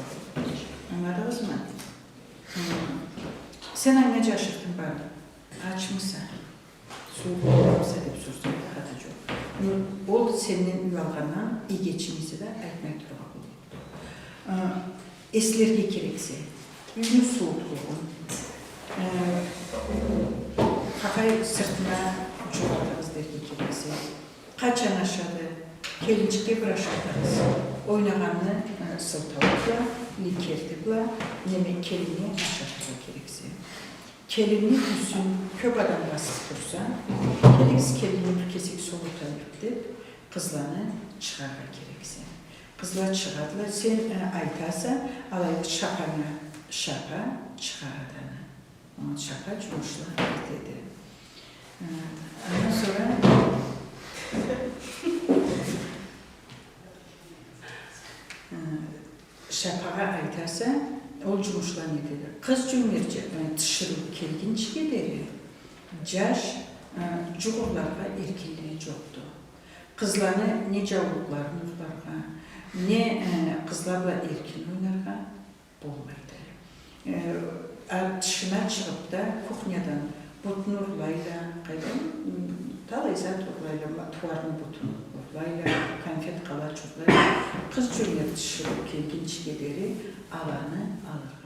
Ангыладыгъызмы? Хы. Сен анга джашыртын барып, ачмыса, сууукъ болурмуса деп сорсанг, хата джокъ. Ну, ол сенден уялгъандан игечими эсе да айтмай турургъа болур. Э, эслерге керексе, юйню сууукълугъун, э, къакъай сыртына джугъардыгъыз дерге керексе, къачан ашады, келинчикге бир ашатыгъыз, ойнагъанны, э, сылтаулукъ бла, или керти бла, неме, келинни ашатыргъа керексе. Келинни юсюн кёп адам басып турса, келигиз, келинни бир кесек солутайыкъ деп, къызланы чыгъарыргъа керексе. Къызла чыгъадыла, сен, э, айтаса, алайды шапанга, шапа чыгъарады аны. Ол шапа джумушла этеди. Э, андан сора, э, шапагъа айтаса, ол джумушланы этеди. Къыз джёнгерча, э, тиширыу келгинчиге дери, джаш, э, джукъ урларгъа эркинлиги джокъду. Къызланы не джаулукъларын урларгъа, не, э, къызла бла эркин ойнаргъа болмайды. Э, а, тышына чыгъып да, кухнядан бутну урлайла, къайдам, м, талай зат урлайла, ма-, тууарны бутун урлайла, конфет, къалач урлайла. Къыз джёнгер тиширыу келгинчиге дери аланы алыргъа